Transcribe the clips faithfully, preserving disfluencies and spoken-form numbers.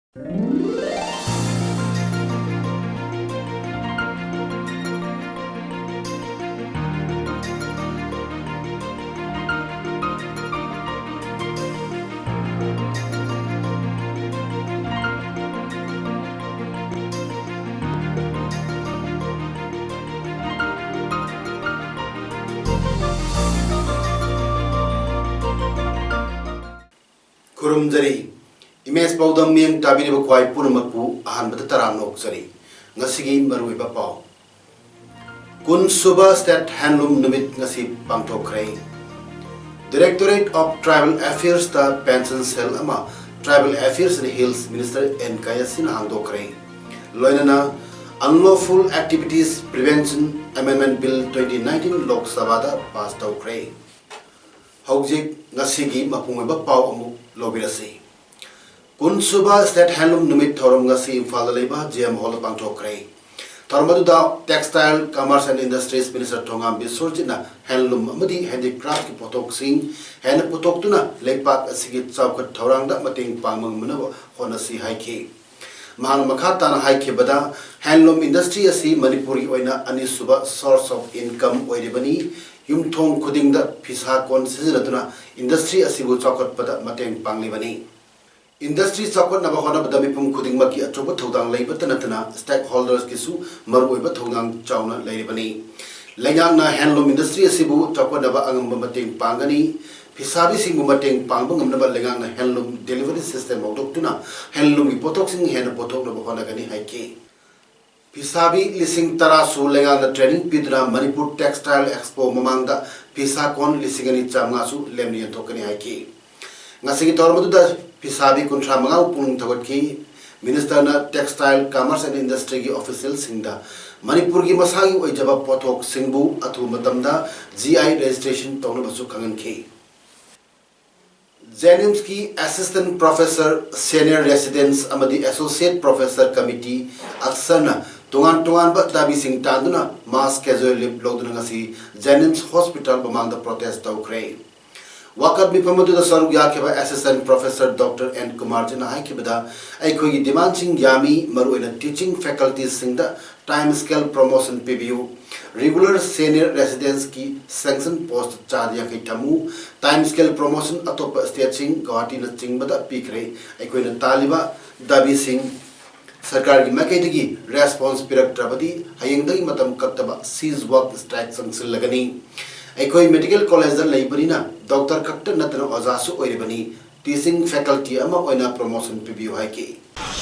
ꯈꯨꯔꯨꯝꯖꯔꯤ꯫ Image ꯄꯥꯎꯗꯝ ꯃꯤꯠꯌꯦꯡ ꯇꯥꯕꯤꯔꯤꯕ ꯈ꯭ꯋꯥꯏ ꯄꯨꯝꯅꯃꯛꯄꯨ ꯑꯍꯥꯟꯕꯗ ꯇꯔꯥꯝꯅ ꯑꯣꯛꯆꯔꯤ꯫ ꯉꯁꯤꯒꯤ ꯃꯔꯨꯑꯣꯏꯕ ꯄꯥꯎ꯫ ꯀꯨꯟ ꯁꯨꯕ State Handloom ꯅꯨꯃꯤꯠ ꯉꯁꯤ ꯄꯥꯡꯊꯣꯛꯈ꯭ꯔꯦ꯫ Directorate of Tribal Affairs ꯇ pension cell ꯑꯃ Tribal Affairs and Hills Minister N ꯀꯥꯌꯥꯁꯤꯅ ꯍꯥꯡꯗꯣꯛꯈ꯭ꯔꯦ꯫ ꯂꯣꯏꯅꯅ Unlawful Activities Prevention Amendment Bill twenty nineteen ꯂꯣꯛ ꯁꯚꯥꯗ ꯄꯥꯁ ꯇꯧꯈ꯭ꯔꯦ꯫ ꯍꯧꯖꯤꯛ ꯉꯁꯤꯒꯤ ꯃꯄꯨꯡ ꯑꯣꯏꯕ ꯄꯥꯎ ꯑꯃꯨꯛ ꯂꯧꯕꯤꯔꯁꯤ꯫ ꯀꯨꯟ ꯁꯨꯕ State Handloom ꯅꯨꯃꯤꯠ ꯊꯧꯔꯝ ꯉꯁꯤ ꯏꯝꯐꯥꯜꯗ ꯂꯩꯕ ꯖꯤ ꯑꯦꯝ ꯍꯣꯜꯗ ꯄꯥꯡꯊꯣꯛꯈ꯭ꯔꯦ꯫ ꯊꯧꯔꯝ ꯑꯗꯨꯗ Textile, Commerce and Industries Minister Thongam ꯕꯤꯁ꯭ꯋꯔꯖꯤꯠꯅ handloom ꯑꯃꯗꯤ handicraft ꯀꯤ ꯄꯣꯠꯊꯣꯛꯁꯤꯡ ꯍꯦꯟꯅ ꯄꯨꯊꯣꯛꯇꯨꯅ ꯂꯩꯄꯥꯛ ꯑꯁꯤꯒꯤ ꯆꯥꯎꯈꯠ ꯊꯧꯔꯥꯡꯗ ꯃꯇꯦꯡ ꯄꯥꯡꯕ ꯉꯝꯅꯕ ꯍꯣꯠꯅꯁꯤ ꯍꯥꯏꯈꯤ꯫ ꯃꯍꯥꯛꯅ ꯃꯈꯥ ꯇꯥꯅ ꯍꯥꯏꯈꯤꯕꯗ, handloom industry ꯑꯁꯤ ꯃꯅꯤꯄꯨꯔꯒꯤ ꯑꯣꯏꯅ ꯑꯅꯤꯁꯨꯕ source of income ꯑꯣꯏꯔꯤꯕꯅꯤ꯫ ꯌꯨꯝꯊꯣꯡ ꯈꯨꯗꯤꯡꯗ ꯐꯤꯁꯥ ꯀꯣꯟ ꯁꯤꯖꯤꯟꯅꯗꯨꯅ industry ꯑꯁꯤꯕꯨ ꯆꯥꯎꯈꯠꯄꯗ ꯃꯇꯦꯡ ꯄꯥꯡꯂꯤꯕꯅꯤ꯫ Industry ꯆꯥꯎꯈꯠꯅꯕ ꯍꯣꯠꯅꯕꯗ ꯃꯤꯄꯨꯝ ꯈꯨꯗꯤꯡꯃꯛꯀꯤ ꯑꯆꯧꯕ ꯊꯧꯗꯥꯡ ꯂꯩꯕꯇ ꯅꯠꯇꯅ stakeholders ꯀꯤꯁꯨ ꯃꯔꯨꯑꯣꯏꯕ ꯊꯧꯗꯥꯡ ꯆꯥꯎꯅ ꯂꯩꯔꯤꯕꯅꯤ꯫ ꯂꯩꯉꯥꯛꯅ handloom industry ꯑꯁꯤꯕꯨ ꯆꯥꯎꯈꯠꯅꯕ ꯑꯉꯝꯕ ꯃꯇꯦꯡ ꯄꯥꯡꯒꯅꯤ꯫ ꯐꯤꯁꯥꯕꯤꯁꯤꯡꯕꯨ ꯃꯇꯦꯡ ꯄꯥꯡꯕ ꯉꯝꯅꯕ ꯂꯩꯉꯥꯛꯅ handloom delivery system ꯍꯧꯗꯣꯛꯇꯨꯅ handloom ꯒꯤ ꯄꯣꯠꯊꯣꯛꯁꯤꯡ ꯍꯦꯟꯅ ꯄꯨꯊꯣꯛꯅꯕ ꯍꯣꯠꯅꯒꯅꯤ ꯍꯥꯏꯈꯤ꯫ ꯐꯤꯁꯥꯕꯤ ꯂꯤꯁꯤꯡ ꯇꯔꯥ ꯁꯨ ꯂꯩꯉꯥꯛꯅ training ꯄꯤꯗꯨꯅ Manipur Textile Expo ꯃꯃꯥꯡꯗ ꯐꯤꯁꯥ ꯀꯣꯟ ꯂꯤꯁꯤꯡ ꯑꯅꯤ ꯆꯥꯃꯉꯥ ꯁꯨ ꯂꯦꯝꯅ ꯌꯦꯟꯊꯣꯛꯀꯅꯤ ꯍꯥꯏꯈꯤ꯫ ꯉꯁꯤꯒꯤ ꯊꯧꯔꯝ ꯑꯗꯨꯗ ꯐꯤꯁꯥꯕꯤ ꯀꯨꯟꯊ꯭ꯔꯥ ꯃꯉꯥ ꯄꯨꯛꯅꯤꯡ ꯊꯧꯒꯠꯈꯤ꯫ Minister ꯅ Textile, Commerce and Industry ꯒꯤ official ꯁꯤꯡꯗ ꯃꯅꯤꯄꯨꯔꯒꯤ ꯃꯁꯥꯒꯤ ꯑꯣꯏꯖꯕ ꯄꯣꯠꯊꯣꯛꯁꯤꯡꯕꯨ ꯑꯊꯨꯕ ꯃꯇꯝꯗ G I registration ꯇꯧꯅꯕꯁꯨ ꯈꯪꯍꯟꯈꯤ꯫ JNIMS ꯀꯤ Assistant Professor, Senior Residents ꯑꯃꯗꯤ Associate Professor Committee, ꯑꯛꯁꯔꯅ ꯇꯣꯉꯥꯟ ꯇꯣꯉꯥꯟꯕ ꯗꯥꯕꯤꯁꯤꯡ ꯇꯥꯟꯗꯨꯅ mass casual leave ꯂꯧꯗꯨꯅ ꯉꯁꯤ JNIMS Hospital ꯃꯃꯥꯡꯗ protest ꯇꯧꯈ꯭ꯔꯦ꯫ ꯋꯥꯀꯠ ꯃꯤꯐꯝ ꯑꯗꯨꯗ ꯁꯔꯨꯛ ꯌꯥꯈꯤꯕ Assistant Professor Doctor N ꯀꯨꯃꯥꯔꯖꯤꯅ ꯍꯥꯏꯈꯤꯕꯗ, ꯑꯩꯈꯣꯏꯒꯤ demandꯁꯤꯡ ꯌꯥꯝꯃꯤ, ꯃꯔꯨꯑꯣꯏꯅ teaching facultyꯁꯤꯡꯗ time scale promotion ꯄꯤꯕꯤꯌꯨ, regular senior residentꯀꯤ sanction post ꯆꯥꯗ ꯌꯥꯡꯈꯩ ꯊꯝꯃꯨ, time scale promotion ꯑꯇꯣꯞꯄ stateꯁꯤꯡ ꯒꯧꯍꯥꯇꯤꯅꯆꯤꯡꯕꯗ ꯄꯤꯈ꯭ꯔꯦ꯫ ꯑꯩꯈꯣꯏꯅ ꯇꯥꯜꯂꯤꯕ ꯗꯥꯕꯤꯁꯤꯡ ꯁꯔꯀꯥꯔꯒꯤ ꯃꯥꯏꯀꯩꯗꯒꯤ response ꯄꯤꯔꯛꯇ꯭ꯔꯕꯗꯤ ꯍꯌꯦꯡꯗꯒꯤ ꯃꯇꯝ ꯀꯛꯇꯕ cease work strike ꯆꯪꯁꯤꯜꯂꯒꯅꯤ꯫ ꯑꯩꯈꯣꯏ medical collegeꯗ ꯂꯩꯕꯅꯤꯅ doctor ꯈꯛꯇ ꯅꯠꯇꯅ ꯑꯣꯖꯥꯁꯨ ꯑꯣꯏꯔꯤꯕꯅꯤ꯫ Teaching faculty ꯑꯃ ꯑꯣꯏꯅ promotion ꯄꯤꯕꯤꯌꯨ ꯍꯥꯏꯈꯤ꯫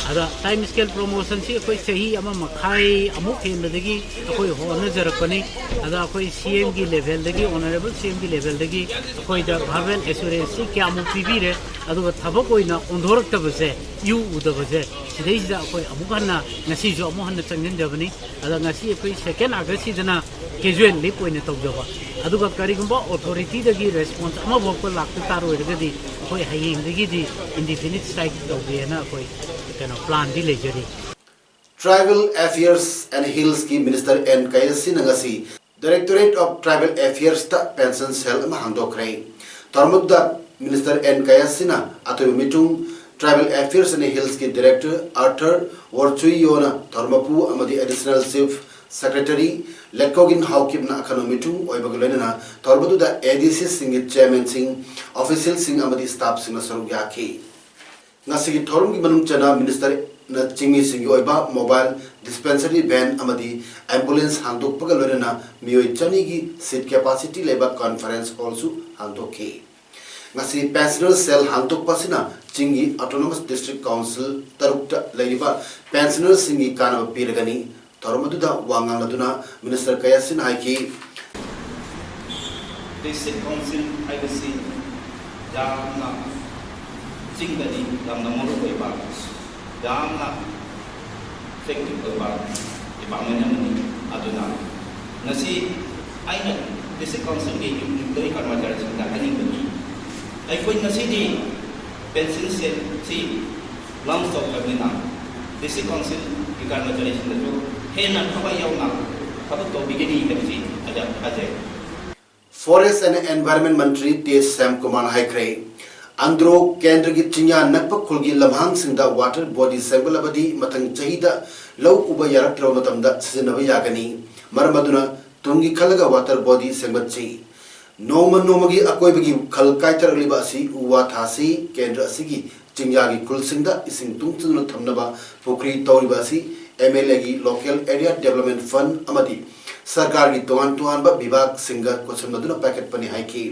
ꯑꯗ time scale promotionꯁꯤ ꯑꯩꯈꯣꯏ ꯆꯍꯤ ꯑꯃ ꯃꯈꯥꯏ ꯑꯃꯨꯛ ꯍꯦꯟꯕꯗꯒꯤ ꯑꯩꯈꯣꯏ ꯍꯣꯠꯅꯖꯔꯛꯄꯅꯤ꯫ ꯑꯗ ꯑꯩꯈꯣꯏ CMꯒꯤ levelꯗꯒꯤ, Honourable CMꯒꯤ levelꯗꯒꯤ ꯑꯩꯈꯣꯏꯗ verbal assuranceꯁꯤ ꯀꯌꯥꯃꯨꯛ ꯄꯤꯕꯤꯔꯦ, ꯑꯗꯨꯒ ꯊꯕꯛ ꯑꯣꯏꯅ ꯑꯣꯟꯊꯣꯔꯛꯇꯕꯁꯦ, ꯏꯎ ꯎꯗꯕꯁꯦ, ꯁꯤꯗꯩꯁꯤꯗ ꯑꯩꯈꯣꯏ ꯑꯃꯨꯛ ꯍꯟꯅ, ꯉꯁꯤꯁꯨ ꯑꯃꯨꯛ ꯍꯟꯅ ꯆꯪꯁꯤꯟꯖꯕꯅꯤ꯫ ꯑꯗ ꯉꯁꯤ ꯑꯩꯈꯣꯏ second Augustꯁꯤꯗꯅ casual leave ꯑꯣꯏꯅ ꯇꯧꯖꯕ, ꯑꯗꯨꯒ ꯀꯔꯤꯒꯨꯝꯕ authorityꯗꯒꯤ response ꯑꯃꯐꯥꯎꯕ ꯂꯥꯛꯇ ꯇꯥꯔꯣꯏꯔꯒꯗꯤ ꯑꯩꯈꯣꯏ ꯍꯌꯦꯡꯗꯒꯤꯗꯤ indefinite strike ꯇꯧꯒꯦꯅ ꯑꯩꯈꯣꯏ ꯀꯩꯅꯣ planꯗꯤ ꯂꯩꯖꯔꯤ꯫ Tribal Affairs and Hillsꯀꯤ Minister N ꯀꯌꯥꯁꯤꯅ ꯉꯁꯤ Directorate of Tribal Affairsꯇ pension cell ꯑꯃ ꯍꯥꯡꯗꯣꯛꯈ꯭ꯔꯦ꯫ ꯊꯧꯔꯝ ꯑꯗꯨꯗ Minister N ꯀꯌꯥꯁꯤꯅ ꯑꯊꯣꯏꯕ ꯃꯤꯇꯨꯡ, Tribal Affairs and Hillsꯀꯤ Director Arthur ꯋꯣꯔꯆꯨꯏꯌꯣꯅ ꯊꯧꯔꯝ ꯃꯄꯨ ꯑꯃꯗꯤ Additional Chief Secretary ꯂꯦꯠꯀꯣꯒꯤꯟ ꯍꯥꯎꯀꯤꯞꯅ ꯑꯈꯟꯅꯕ ꯃꯤꯇꯨꯡ ꯑꯣꯏꯕꯒ ꯂꯣꯏꯅꯅ ꯊꯧꯔꯝ ꯑꯗꯨꯗ ADCꯁꯤꯡꯒꯤ chairmanꯁꯤꯡ, officialꯁꯤꯡ ꯑꯃꯗꯤ staffꯁꯤꯡꯅ ꯁꯔꯨꯛ ꯌꯥꯈꯤ꯫ ꯉꯁꯤꯒꯤ ꯊꯧꯔꯝꯒꯤ ꯃꯅꯨꯡ ꯆꯟꯅ ministerꯅ ꯆꯤꯡꯃꯤꯁꯤꯡꯒꯤ ꯑꯣꯏꯕ mobile dispensary van ꯑꯃꯗꯤ ambulance ꯍꯥꯡꯗꯣꯛꯄꯒ ꯂꯣꯏꯅꯅ ꯃꯤꯑꯣꯏ ꯆꯅꯤꯒꯤ seat capacity ꯂꯩꯕ conference hallꯁꯨ ꯍꯥꯡꯗꯣꯛꯈꯤ꯫ ꯉꯁꯤ pensioner cell ꯍꯥꯡꯗꯣꯛꯄ ꯑꯁꯤꯅ ꯆꯤꯡꯒꯤ autonomous district council ꯇꯔꯨꯛꯇ ꯂꯩꯔꯤꯕ pensionerꯁꯤꯡꯒꯤ ꯀꯥꯟꯅꯕ ꯄꯤꯔꯒꯅꯤ꯫ ꯊꯧꯔꯝ ꯑꯗꯨꯗ ꯋꯥ ꯉꯥꯡꯂꯗꯨꯅ minister ꯀꯌꯥꯁꯤꯅ ꯍꯥꯏꯈꯤ꯫ District council ꯍꯥꯏꯕꯁꯤ ꯌꯥꯝꯅ ꯆꯤꯡꯗꯗꯤ ꯌꯥꯝꯅ ꯃꯔꯨ ꯑꯣꯏꯕ, ꯌꯥꯝꯅ effective ꯑꯣꯏꯕ department ꯑꯃꯅꯤ꯫ ꯑꯗꯨꯅ ꯉꯁꯤ ꯑꯩꯅ district councilꯒꯤ employee ꯀꯔꯃꯆꯥꯔꯤꯁꯤꯡꯗ ꯍꯥꯏꯅꯤꯡꯕꯗꯤ, ꯑꯩꯈꯣꯏ ꯉꯁꯤꯗꯤ pension cellꯁꯤ launch ꯇꯧꯈ꯭ꯔꯕꯅꯤꯅ district councilꯒꯤ ꯀꯔꯃꯆꯥꯔꯤꯁꯤꯡꯗꯁꯨ ꯍꯦꯟꯅ ꯊꯋꯥꯏ ꯌꯥꯎꯅ ꯊꯕꯛ ꯇꯧꯕꯤꯒꯅꯤ ꯍꯥꯏꯕꯁꯤ ꯑꯩ ꯌꯥꯝ ꯊꯥꯖꯩ꯫ Forest and Environment ꯃꯟꯇ꯭ꯔꯤ ꯇꯦ ꯁ꯭ꯌꯥꯝꯀꯨꯃꯥꯔꯅ ꯍꯥꯏꯈ꯭ꯔꯦ, ꯑꯟꯗ꯭ꯔꯣ ꯀꯦꯟꯗ꯭ꯔꯒꯤ ꯆꯤꯡꯌꯥ ꯅꯛꯄ ꯈꯨꯜꯒꯤ ꯂꯝꯍꯥꯡꯁꯤꯡꯗ water body ꯁꯦꯝꯒꯠꯂꯕꯗꯤ ꯃꯊꯪ ꯆꯍꯤꯗ ꯂꯧ ꯎꯕ ꯌꯥꯔꯛꯇ꯭ꯔꯕ ꯃꯇꯝꯗ ꯁꯤꯖꯤꯟꯅꯕ ꯌꯥꯒꯅꯤ꯫ ꯃꯔꯝ ꯑꯗꯨꯅ ꯇꯨꯡꯒꯤ ꯈꯜꯂꯒ water body ꯁꯦꯝꯒꯠꯁꯤ꯫ ꯅꯣꯡꯃ ꯅꯣꯡꯃꯒꯤ ꯑꯀꯣꯏꯕꯒꯤ ꯈꯜ ꯀꯥꯏꯊꯔꯛꯂꯤꯕ ꯑꯁꯤ ꯎ ꯋꯥ ꯊꯥꯁꯤ꯫ ꯀꯦꯟꯗ꯭ꯔ ꯑꯁꯤꯒꯤ ꯆꯤꯡꯌꯥꯒꯤ ꯈꯨꯜꯁꯤꯡꯗ ꯏꯁꯤꯡ ꯇꯨꯡꯁꯤꯟꯗꯨꯅ ꯊꯝꯅꯕ ꯄꯨꯈ꯭ꯔꯤ ꯇꯧꯔꯤꯕ ꯑꯁꯤ ꯑꯦꯝ ꯑꯦꯜ ꯑꯦꯒꯤ Local Area Development Fund ꯑꯃꯗꯤ ꯁꯔꯀꯥꯔꯒꯤ ꯇꯣꯉꯥꯟ ꯇꯣꯉꯥꯟꯕ ꯕꯤꯚꯥꯒꯁꯤꯡꯒ ꯈꯨꯠꯁꯝꯅꯗꯨꯅ ꯄꯥꯏꯈꯠꯄꯅꯤ ꯍꯥꯏꯈꯤ꯫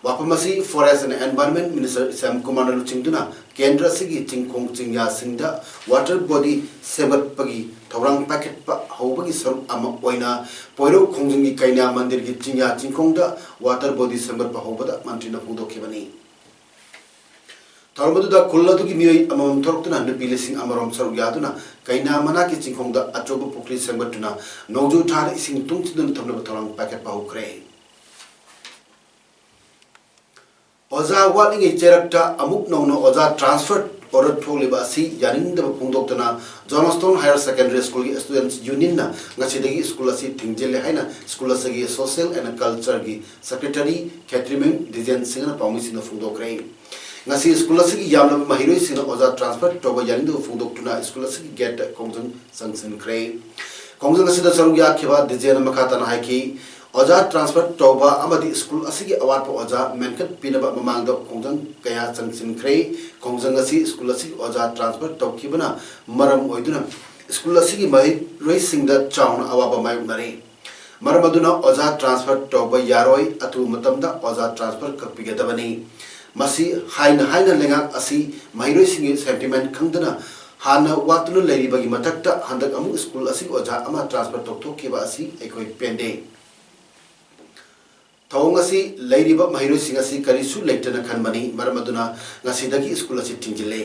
ꯋꯥꯐꯝ ꯑꯁꯤ Forest and Environment Minister Shyam ꯀꯨꯃꯥꯔꯅ ꯂꯨꯆꯤꯡꯗꯨꯅ ꯀꯦꯟꯗ꯭ꯔ ꯑꯁꯤꯒꯤ ꯆꯤꯡꯈꯣꯡ ꯆꯤꯡꯌꯥꯁꯤꯡꯗ water body ꯁꯦꯝꯒꯠꯄꯒꯤ ꯊꯧꯔꯥꯡ ꯄꯥꯏꯈꯠꯄ ꯍꯧꯕꯒꯤ ꯁꯔꯨꯛ ꯑꯃ ꯑꯣꯏꯅ ꯄꯣꯏꯔꯧ ꯈꯣꯡꯖꯪꯒꯤ ꯀꯩꯅꯥ ꯃꯟꯗꯤꯔꯒꯤ ꯆꯤꯡꯌꯥ ꯆꯤꯡꯈꯣꯡꯗ water body ꯁꯦꯝꯒꯠꯄ ꯍꯧꯕꯗ ꯃꯟꯇ꯭ꯔꯤꯅ ꯐꯣꯡꯗꯣꯛꯈꯤꯕꯅꯤ꯫ ꯊꯧꯔꯝ ꯑꯗꯨꯗ ꯈꯨꯜ ꯑꯗꯨꯒꯤ ꯃꯤꯑꯣꯏ ꯑꯃꯃꯝ ꯊꯣꯛꯂꯛꯇꯨꯅ ꯅꯨꯄꯤ ꯂꯤꯁꯤꯡ ꯑꯃꯔꯣꯝ ꯁꯔꯨꯛ ꯌꯥꯗꯨꯅ ꯀꯩꯅꯥ ꯃꯅꯥꯛꯀꯤ ꯆꯤꯡꯈꯣꯡꯗ ꯑꯆꯧꯕ ꯄꯨꯈ꯭ꯔꯤ ꯁꯦꯝꯒꯠꯇꯨꯅ ꯅꯣꯡꯖꯨ ꯊꯥꯗ ꯏꯁꯤꯡ ꯇꯨꯡꯁꯤꯟꯗꯨꯅ ꯊꯝꯅꯕ ꯊꯧꯔꯥꯡ ꯄꯥꯏꯈꯠꯄ ꯍꯧꯈ꯭ꯔꯦ꯫ ꯑꯣꯖꯥ ꯋꯥꯠꯂꯤꯉꯩ ꯆꯩꯔꯛꯇ ꯑꯃꯨꯛ ꯅꯧꯅ ꯑꯣꯖꯥ transfer order ꯊꯣꯛꯂꯤꯕ ꯑꯁꯤ ꯌꯥꯅꯤꯡꯗꯕ ꯐꯣꯡꯗꯣꯛꯇꯨꯅ Johnstone Higher Secondary Schoolꯒꯤ Students Unionꯅ ꯉꯁꯤꯗꯒꯤ ꯁ꯭ꯀꯨꯜ ꯑꯁꯤ ꯊꯤꯡꯖꯤꯜꯂꯦ ꯍꯥꯏꯅ ꯁ꯭ꯀꯨꯜ ꯑꯁꯤꯒꯤ Social and Cultureꯒꯤ Secretary ꯈꯦꯇ꯭ꯔꯤꯃꯌꯨꯝ ꯗꯤꯖꯦꯟ ꯁꯤꯡꯍꯅ ꯄꯥꯎꯃꯤꯁꯤꯡꯗ ꯐꯣꯡꯗꯣꯛꯈ꯭ꯔꯦ꯫ ꯉꯁꯤ ꯁ꯭ꯀꯨꯜ ꯑꯁꯤꯒꯤ ꯌꯥꯝꯂꯕ ꯃꯍꯩꯔꯣꯏꯁꯤꯡꯅ ꯑꯣꯖꯥ transfer ꯇꯧꯕ ꯌꯥꯅꯤꯡꯗꯕ ꯐꯣꯡꯗꯣꯛꯇꯨꯅ ꯁ꯭ꯀꯨꯜ ꯑꯁꯤꯒꯤ gateꯇ ꯈꯣꯡꯖꯪ ꯆꯪꯁꯤꯟꯈ꯭ꯔꯦ꯫ ꯈꯣꯡꯖꯪ ꯑꯁꯤꯗ ꯁꯔꯨꯛ ꯌꯥꯈꯤꯕ ꯗꯤꯖꯦꯟꯅ ꯃꯈꯥ ꯇꯥꯅ ꯍꯥꯏꯈꯤ, ꯑꯣꯖꯥ transfer ꯇꯧꯕ ꯑꯃꯗꯤ ꯁ꯭ꯀꯨꯜ ꯑꯁꯤꯒꯤ ꯑꯋꯥꯠꯄ ꯑꯣꯖꯥ ꯃꯦꯟꯈꯠꯄꯤꯅꯕ ꯃꯃꯥꯡꯗ ꯈꯣꯡꯖꯪ ꯀꯌꯥ ꯆꯪꯁꯤꯟꯈ꯭ꯔꯦ꯫ ꯈꯣꯡꯖꯪ ꯑꯁꯤ ꯁ꯭ꯀꯨꯜ ꯑꯁꯤꯒꯤ ꯑꯣꯖꯥ transfer ꯇꯧꯈꯤꯕꯅ ꯃꯔꯝ ꯑꯣꯏꯗꯨꯅ ꯁ꯭ꯀꯨꯜ ꯑꯁꯤꯒꯤ ꯃꯍꯩꯔꯣꯏꯁꯤꯡꯗ ꯆꯥꯎꯅ ꯑꯋꯥꯕ ꯃꯥꯌꯣꯛꯅꯔꯦ꯫ ꯃꯔꯝ ꯑꯗꯨꯅ ꯑꯣꯖꯥ transfer ꯇꯧꯕ ꯌꯥꯔꯣꯏ, ꯑꯊꯨꯕ ꯃꯇꯝꯗ ꯑꯣꯖꯥ transfer ꯀꯛꯄꯤꯒꯗꯕꯅꯤ꯫ ꯃꯁꯤ ꯍꯥꯏꯅ ꯍꯥꯏꯅ ꯂꯩꯉꯥꯛ ꯑꯁꯤ ꯃꯍꯩꯔꯣꯏꯁꯤꯡꯒꯤ sentiment ꯈꯪꯗꯅ ꯍꯥꯟꯅ ꯋꯥꯠꯇꯨꯅ ꯂꯩꯔꯤꯕꯒꯤ ꯃꯊꯛꯇ ꯍꯟꯗꯛ ꯑꯃꯨꯛ ꯁ꯭ꯀꯨꯜ ꯑꯁꯤꯒꯤ ꯑꯣꯖꯥ ꯑꯃ transfer ꯇꯧꯊꯣꯛꯈꯤꯕ ꯑꯁꯤ ꯑꯩꯈꯣꯏ ꯄꯦꯟꯗꯦ꯫ ꯊꯧꯑꯣꯡ ꯑꯁꯤ ꯂꯩꯔꯤꯕ ꯃꯍꯩꯔꯣꯏꯁꯤꯡ ꯑꯁꯤ ꯀꯔꯤꯁꯨ ꯂꯩꯇꯅ ꯈꯟꯕꯅꯤ, ꯃꯔꯝ ꯑꯗꯨꯅ ꯉꯁꯤꯗꯒꯤ ꯁ꯭ꯀꯨꯜ ꯑꯁꯤ ꯊꯤꯡꯖꯤꯜꯂꯦ꯫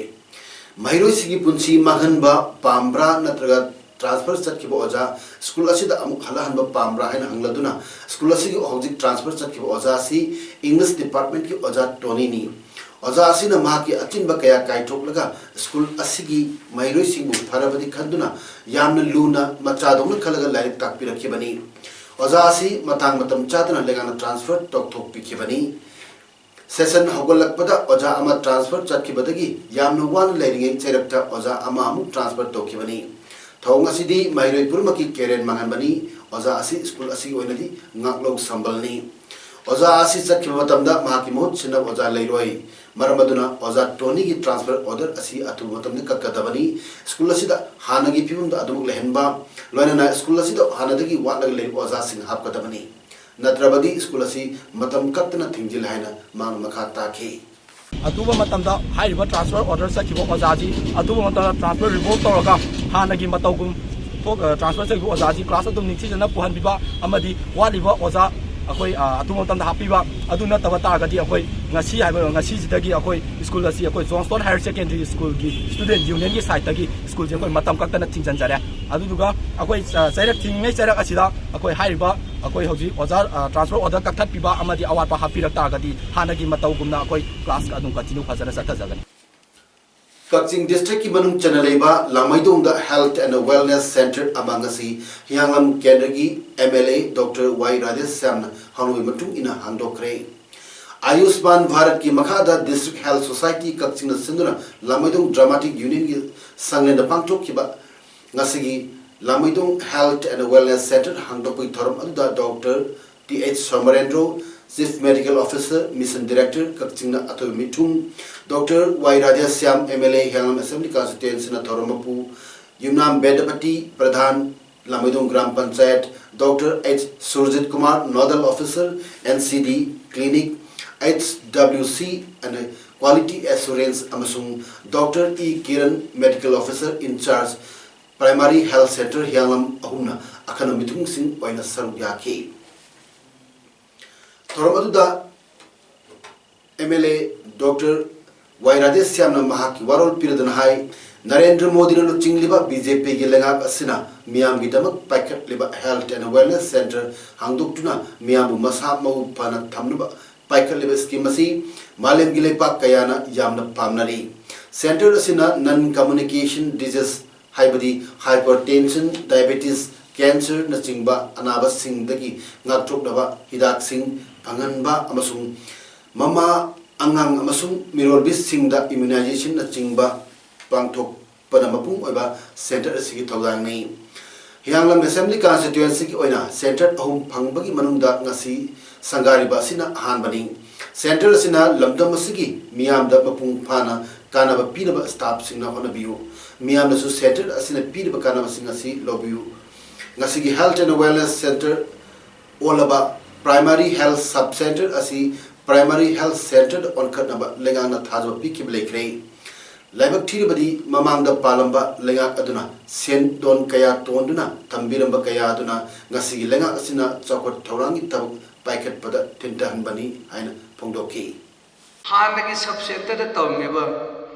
ꯃꯍꯩꯔꯣꯏꯁꯤꯡꯒꯤ ꯄꯨꯟꯁꯤ ꯃꯥꯡꯍꯟꯕ ꯄꯥꯝꯕ꯭ꯔꯥ ꯅꯠꯇ꯭ꯔꯒ transfer ꯆꯠꯈꯤꯕ ꯑꯣꯖꯥ ꯁ꯭ꯀꯨꯜ ꯑꯁꯤꯗ ꯑꯃꯨꯛ ꯍꯜꯂꯛꯍꯟꯕ ꯄꯥꯝꯕ꯭ꯔꯥ ꯍꯥꯏꯅ ꯍꯪꯂꯗꯨꯅ ꯁ꯭ꯀꯨꯜ ꯑꯁꯤꯒꯤ ꯍꯧꯖꯤꯛ transfer ꯆꯠꯈꯤꯕ ꯑꯣꯖꯥ ꯑꯁꯤ English departmentꯀꯤ ꯑꯣꯖꯥ ꯇꯣꯅꯤꯅꯤ꯫ ꯑꯣꯖꯥ ꯑꯁꯤꯅ ꯃꯍꯥꯛꯀꯤ ꯑꯆꯤꯟꯕ ꯀꯌꯥ ꯀꯥꯏꯊꯣꯛꯂꯒ ꯁ꯭ꯀꯨꯜ ꯑꯁꯤꯒꯤ ꯃꯍꯩꯔꯣꯏꯁꯤꯡꯕꯨ ꯐꯔꯕꯗꯤ ꯈꯟꯗꯨꯅ ꯌꯥꯝꯅ ꯂꯨꯅ ꯃꯆꯥꯗꯧꯅ ꯈꯜꯂꯒ ꯂꯥꯏꯔꯤꯛ ꯇꯥꯛꯄꯤꯔꯛꯈꯤꯕꯅꯤ꯫ ꯑꯣꯖꯥ ꯑꯁꯤ ꯃꯇꯥꯡ ꯃꯇꯝ ꯆꯥꯗꯅ ꯂꯩꯉꯥꯛꯅ transfer ꯇꯧꯊꯣꯛꯄꯤꯈꯤꯕꯅꯤ꯫ Session ꯍꯧꯒꯠꯂꯛꯄꯗ ꯑꯣꯖꯥ ꯑꯃ transfer ꯆꯠꯈꯤꯕꯗꯒꯤ ꯌꯥꯝꯅ ꯋꯥꯅ ꯂꯩꯔꯤꯉꯩ ꯆꯩꯔꯛꯇ ꯑꯣꯖꯥ ꯑꯃ ꯑꯃꯨꯛ transfer ꯇꯧꯈꯤꯕꯅꯤ꯫ ꯊꯧꯑꯣꯡ ꯑꯁꯤꯗꯤ ꯃꯍꯩꯔꯣꯏ ꯄꯨꯝꯅꯃꯛꯀꯤ career ꯃꯥꯡꯍꯟꯕꯅꯤ꯫ ꯑꯣꯖꯥ ꯑꯁꯤ ꯁ꯭ꯀꯨꯜ ꯑꯁꯤꯒꯤ ꯑꯣꯏꯅꯗꯤ ꯉꯥꯛꯂꯧ ꯁꯝꯕꯜꯅꯤ꯫ ꯑꯣꯖꯥ ꯑꯁꯤ ꯆꯠꯈꯤꯕ ꯃꯇꯝꯗ ꯃꯍꯥꯛꯀꯤ ꯃꯍꯨꯠ ꯁꯤꯟꯅꯕ ꯑꯣꯖꯥ ꯂꯩꯔꯣꯏ꯫ ꯃꯔꯝ ꯑꯗꯨꯅ ꯑꯣꯖꯥ ꯇꯣꯅꯤꯒꯤ transfer order ꯑꯁꯤ ꯑꯊꯨꯕ ꯃꯇꯝꯗ ꯀꯛꯀꯗꯕꯅꯤ꯫ ꯁ꯭ꯀꯨꯜ ꯑꯁꯤꯗ ꯍꯥꯟꯅꯒꯤ ꯐꯤꯕꯝꯗ ꯑꯗꯨꯃꯛ ꯂꯩꯍꯟꯕ, ꯂꯣꯏꯅꯅ ꯁ꯭ꯀꯨꯜ ꯑꯁꯤꯗ ꯍꯥꯟꯅꯗꯒꯤ ꯋꯥꯠꯂꯒ ꯂꯩꯔꯤꯕ ꯑꯣꯖꯥꯁꯤꯡ ꯍꯥꯞꯀꯗꯕꯅꯤ꯫ ꯅꯠꯇ꯭ꯔꯕꯗꯤ ꯁ꯭ꯀꯨꯜ ꯑꯁꯤ ꯃꯇꯝ ꯀꯛꯇꯅ ꯊꯤꯡꯖꯤꯜꯂꯦ ꯍꯥꯏꯅ ꯃꯍꯥꯛꯅ ꯃꯈꯥ ꯇꯥꯈꯤ꯫ ꯑꯊꯨꯕ ꯃꯇꯝꯗ ꯍꯥꯏꯔꯤꯕ transfer order ꯆꯠꯈꯤꯕ ꯑꯣꯖꯥꯁꯤ ꯑꯊꯨꯕ ꯃꯇꯝꯗ transfer revoke ꯇꯧꯔꯒ ꯍꯥꯟꯅꯒꯤ ꯃꯇꯧꯒꯨꯝ ꯊꯣꯛ-, ꯑ, transfer ꯆꯠꯈꯤꯕ ꯑꯣꯖꯥꯁꯤ class ꯑꯗꯨꯝ ꯅꯤꯡꯊꯤꯖꯅ ꯄꯨꯍꯟꯕꯤꯕ ꯑꯃꯗꯤ ꯋꯥꯠꯂꯤꯕ ꯑꯣꯖꯥ ꯑꯩꯈꯣꯏ, ꯑ, ꯑꯊꯨꯕ ꯃꯇꯝꯗ ꯍꯥꯞꯄꯤꯕ꯫ ꯑꯗꯨ ꯅꯠꯇꯕ ꯇꯥꯔꯒꯗꯤ ꯑꯩꯈꯣꯏ ꯉꯁꯤ ꯍꯥꯏꯕ, ꯉꯁꯤꯁꯤꯗꯒꯤ ꯑꯩꯈꯣꯏ ꯁ꯭ꯀꯨꯜ ꯑꯁꯤ ꯑꯩꯈꯣꯏ Johnstone Higher Secondary School ꯒꯤ student union ꯒꯤ side ꯇꯒꯤ ꯁ꯭ꯀꯨꯜꯁꯦ ꯑꯩꯈꯣꯏ ꯃꯇꯝ ꯀꯛꯇꯅ ꯊꯤꯡꯖꯤꯟꯖꯔꯦ꯫ ꯑꯗꯨꯗꯨꯒ ꯑꯩꯈꯣꯏ, ꯑ, ꯆꯩꯔꯛ ꯊꯤꯡꯉꯤꯉꯩ ꯆꯩꯔꯛ ꯑꯁꯤꯗ ꯑꯩꯈꯣꯏ ꯍꯥꯏꯔꯤꯕ ꯑꯩꯈꯣꯏ ꯍꯧꯖꯤꯛ ꯑꯣꯖꯥ, ꯑ, transfer order ꯀꯛꯊꯠꯄꯤꯕ ꯑꯃꯗꯤ ꯑꯋꯥꯠꯄ ꯍꯥꯞꯄꯤꯔꯛ ꯇꯥꯔꯒꯗꯤ ꯍꯥꯟꯅꯒꯤ ꯃꯇꯧꯒꯨꯝꯅ ꯑꯩꯈꯣꯏ class ꯑꯗꯨꯝ continue ꯐꯖꯅ ꯆꯠꯊꯖꯒꯅꯤ꯫ ꯀꯛꯆꯤꯡ district ꯀꯤ ꯃꯅꯨꯡ ꯆꯟꯅ ꯂꯩꯕ ꯂꯥꯃꯩꯗꯣꯡꯗ Health and Wellness Center ꯑꯃ ꯉꯁꯤ ꯍꯤꯌꯥꯡꯂꯝ ꯀꯦꯟꯗ꯭ꯔꯒꯤ M L A Doctor Y ꯔꯥꯙꯦꯁ꯭ꯌꯥꯝꯅ ꯍꯧꯔꯝꯕꯒꯤ ꯃꯇꯨꯡ ꯏꯟꯅ ꯍꯥꯡꯗꯣꯛꯈ꯭ꯔꯦ꯫ ꯑꯌꯨꯁꯃꯥꯟ ꯚꯥꯔꯠꯀꯤ ꯃꯈꯥꯗ District Health Society ꯀꯛꯆꯤꯡꯅ ꯁꯤꯟꯗꯨꯅ ꯂꯥꯃꯩꯗꯣꯡ Dramatic Union ꯒꯤ ꯁꯪꯂꯦꯟꯗ ꯄꯥꯡꯊꯣꯛꯈꯤꯕ ꯉꯁꯤꯒꯤ ꯂꯥꯃꯩꯗꯣꯡ Health and Wellness Center ꯍꯥꯡꯗꯣꯛꯄꯒꯤ ꯊꯧꯔꯝ ꯑꯗꯨꯗ Doctor T H ꯁꯣꯃꯔꯦꯟꯗ꯭ꯔꯣ, Chief Medical Officer, Mission Director, ꯀꯛꯆꯤꯡꯅ ꯑꯊꯣꯏꯕ ꯃꯤꯊꯨꯡ, Doctor Y Radheshyam, M L A, ꯍꯤꯌꯥꯡꯂꯝ Assembly Constituency ꯅ ꯊꯧꯔꯝ ꯃꯄꯨ, Yumnam Bedapati pradhan, Lameidong gram panchayat, Doctor H Surjit Kumar, Nodal Officer, N C D Clinic, H W C and Quality Assurance ꯑꯃꯁꯨꯡ Doctor E Kiran, Medical Officer in Charge, Primary Health Center ꯍꯤꯌꯥꯡꯂꯝ ꯑꯍꯨꯝꯅ ꯑꯈꯟꯅꯕ ꯃꯤꯊꯨꯡꯁꯤꯡ ꯑꯣꯏꯅ ꯁꯔꯨꯛ ꯌꯥꯈꯤ꯫ ꯊꯧꯔꯝ ꯑꯗꯨꯗ M L A Doctor Y ꯔꯥꯙꯦꯁ꯭ꯌꯥꯝꯅ ꯃꯍꯥꯛꯀꯤ ꯋꯥꯔꯣꯜ ꯄꯤꯔꯗꯨꯅ ꯍꯥꯏ, ꯅꯔꯦꯟꯗ꯭ꯔ ꯃꯣꯗꯤꯅ ꯂꯨꯆꯤꯡꯂꯤꯕ B J P ꯒꯤ ꯂꯩꯉꯥꯛ ꯑꯁꯤꯅ ꯃꯤꯌꯥꯝꯒꯤꯗꯃꯛ ꯄꯥꯏꯈꯠꯂꯤꯕ Health and Wellness Center ꯍꯥꯡꯗꯣꯛꯇꯨꯅ ꯃꯤꯌꯥꯝꯕꯨ ꯃꯁꯥ ꯃꯎ ꯐꯅ ꯊꯝꯅꯕ ꯄꯥꯏꯈꯠꯂꯤꯕ scheme ꯑꯁꯤ ꯃꯥꯂꯦꯝꯒꯤ ꯂꯩꯄꯥꯛ ꯀꯌꯥꯅ ꯌꯥꯝꯅ ꯄꯥꯝꯅꯔꯤ꯫ Center ꯑꯁꯤꯅ non communication disease ꯍꯥꯏꯕꯗꯤ hypertension, diabetes, ꯀꯦꯟꯁꯔꯅꯆꯤꯡꯕ ꯑꯅꯥꯕꯁꯤꯡꯗꯒꯤ ꯉꯥꯛꯊꯣꯛꯅꯕ ꯍꯤꯗꯥꯛꯁꯤꯡ ꯐꯪꯍꯟꯕ ꯑꯃꯁꯨꯡ ꯃꯃꯥ, ꯑꯉꯥꯡ ꯑꯃꯁꯨꯡ ꯃꯤꯔꯣꯜꯕꯤꯁꯤꯡꯗ ꯏꯝꯃ꯭ꯌꯨꯅꯥꯏꯖꯦꯁꯟꯅꯆꯤꯡꯕ ꯄꯥꯡꯊꯣꯛꯄꯅ ꯃꯄꯨꯡ ꯑꯣꯏꯕ ꯁꯦꯟꯇꯔ ꯑꯁꯤꯒꯤ ꯊꯧꯗꯥꯡꯅꯤ꯫ ꯍꯤꯌꯥꯡꯂꯝ ꯑꯦꯁꯦꯝꯕ꯭ꯂꯤ ꯀꯟꯁꯇꯤꯇ꯭ꯋꯦꯟꯁꯤꯒꯤ ꯑꯣꯏꯅ ꯁꯦꯟꯇꯔ ꯑꯍꯨꯝ ꯐꯪꯕꯒꯤ ꯃꯅꯨꯡꯗ ꯉꯁꯤ ꯁꯪꯒꯥꯔꯤꯕ ꯑꯁꯤꯅ ꯑꯍꯥꯟꯕꯅꯤ꯫ ꯁꯦꯟꯇꯔ ꯑꯁꯤꯅ ꯂꯝꯗꯝ ꯑꯁꯤꯒꯤ ꯃꯤꯌꯥꯝꯗ ꯃꯄꯨꯡ ꯐꯥꯅ ꯀꯥꯟꯅꯕ ꯄꯤꯅꯕ ꯁ꯭ꯇꯥꯐꯁꯤꯡꯅ ꯍꯣꯠꯅꯕꯤꯌꯨ꯫ ꯃꯤꯌꯥꯝꯅꯁꯨ ꯁꯦꯟꯇꯔ ꯑꯁꯤꯅ ꯄꯤꯔꯤꯕ ꯀꯥꯟꯅꯕꯁꯤꯡ ꯑꯁꯤ ꯂꯧꯕꯤꯌꯨ꯫ ꯉꯁꯤꯒꯤ Health and Wellness Center ꯑꯣꯜꯂꯕ Primary Health Sub Center ꯑꯁꯤ Primary Health Centerꯗ ꯑꯣꯟꯈꯠꯅꯕ ꯂꯩꯉꯥꯛꯅ ꯊꯥꯖꯕ ꯄꯤꯈꯤꯕ ꯂꯩꯈ꯭ꯔꯦ꯫ ꯂꯥꯏꯕꯛ ꯊꯤꯔꯕꯗꯤ ꯃꯃꯥꯡꯗ ꯄꯥꯜꯂꯝꯕ ꯂꯩꯉꯥꯛ ꯑꯗꯨꯅ ꯁꯦꯟꯗꯣꯟ ꯀꯌꯥ ꯇꯣꯟꯗꯨꯅ ꯊꯝꯕꯤꯔꯝꯕ ꯀꯌꯥ ꯑꯗꯨꯅ ꯉꯁꯤꯒꯤ ꯂꯩꯉꯥꯛ ꯑꯁꯤꯅ ꯆꯥꯎꯈꯠ ꯊꯧꯔꯥꯡꯒꯤ ꯊꯕꯛ ꯄꯥꯏꯈꯠꯄꯗ ꯊꯤꯟꯊꯍꯟꯕꯅꯤ ꯍꯥꯏꯅ ꯐꯣꯡꯗꯣꯛꯈꯤ꯫ ꯍꯥꯟꯅꯒꯤ ꯁꯕ ꯁꯦꯟꯇꯔꯗ ꯇꯧꯔꯝꯃꯤꯕ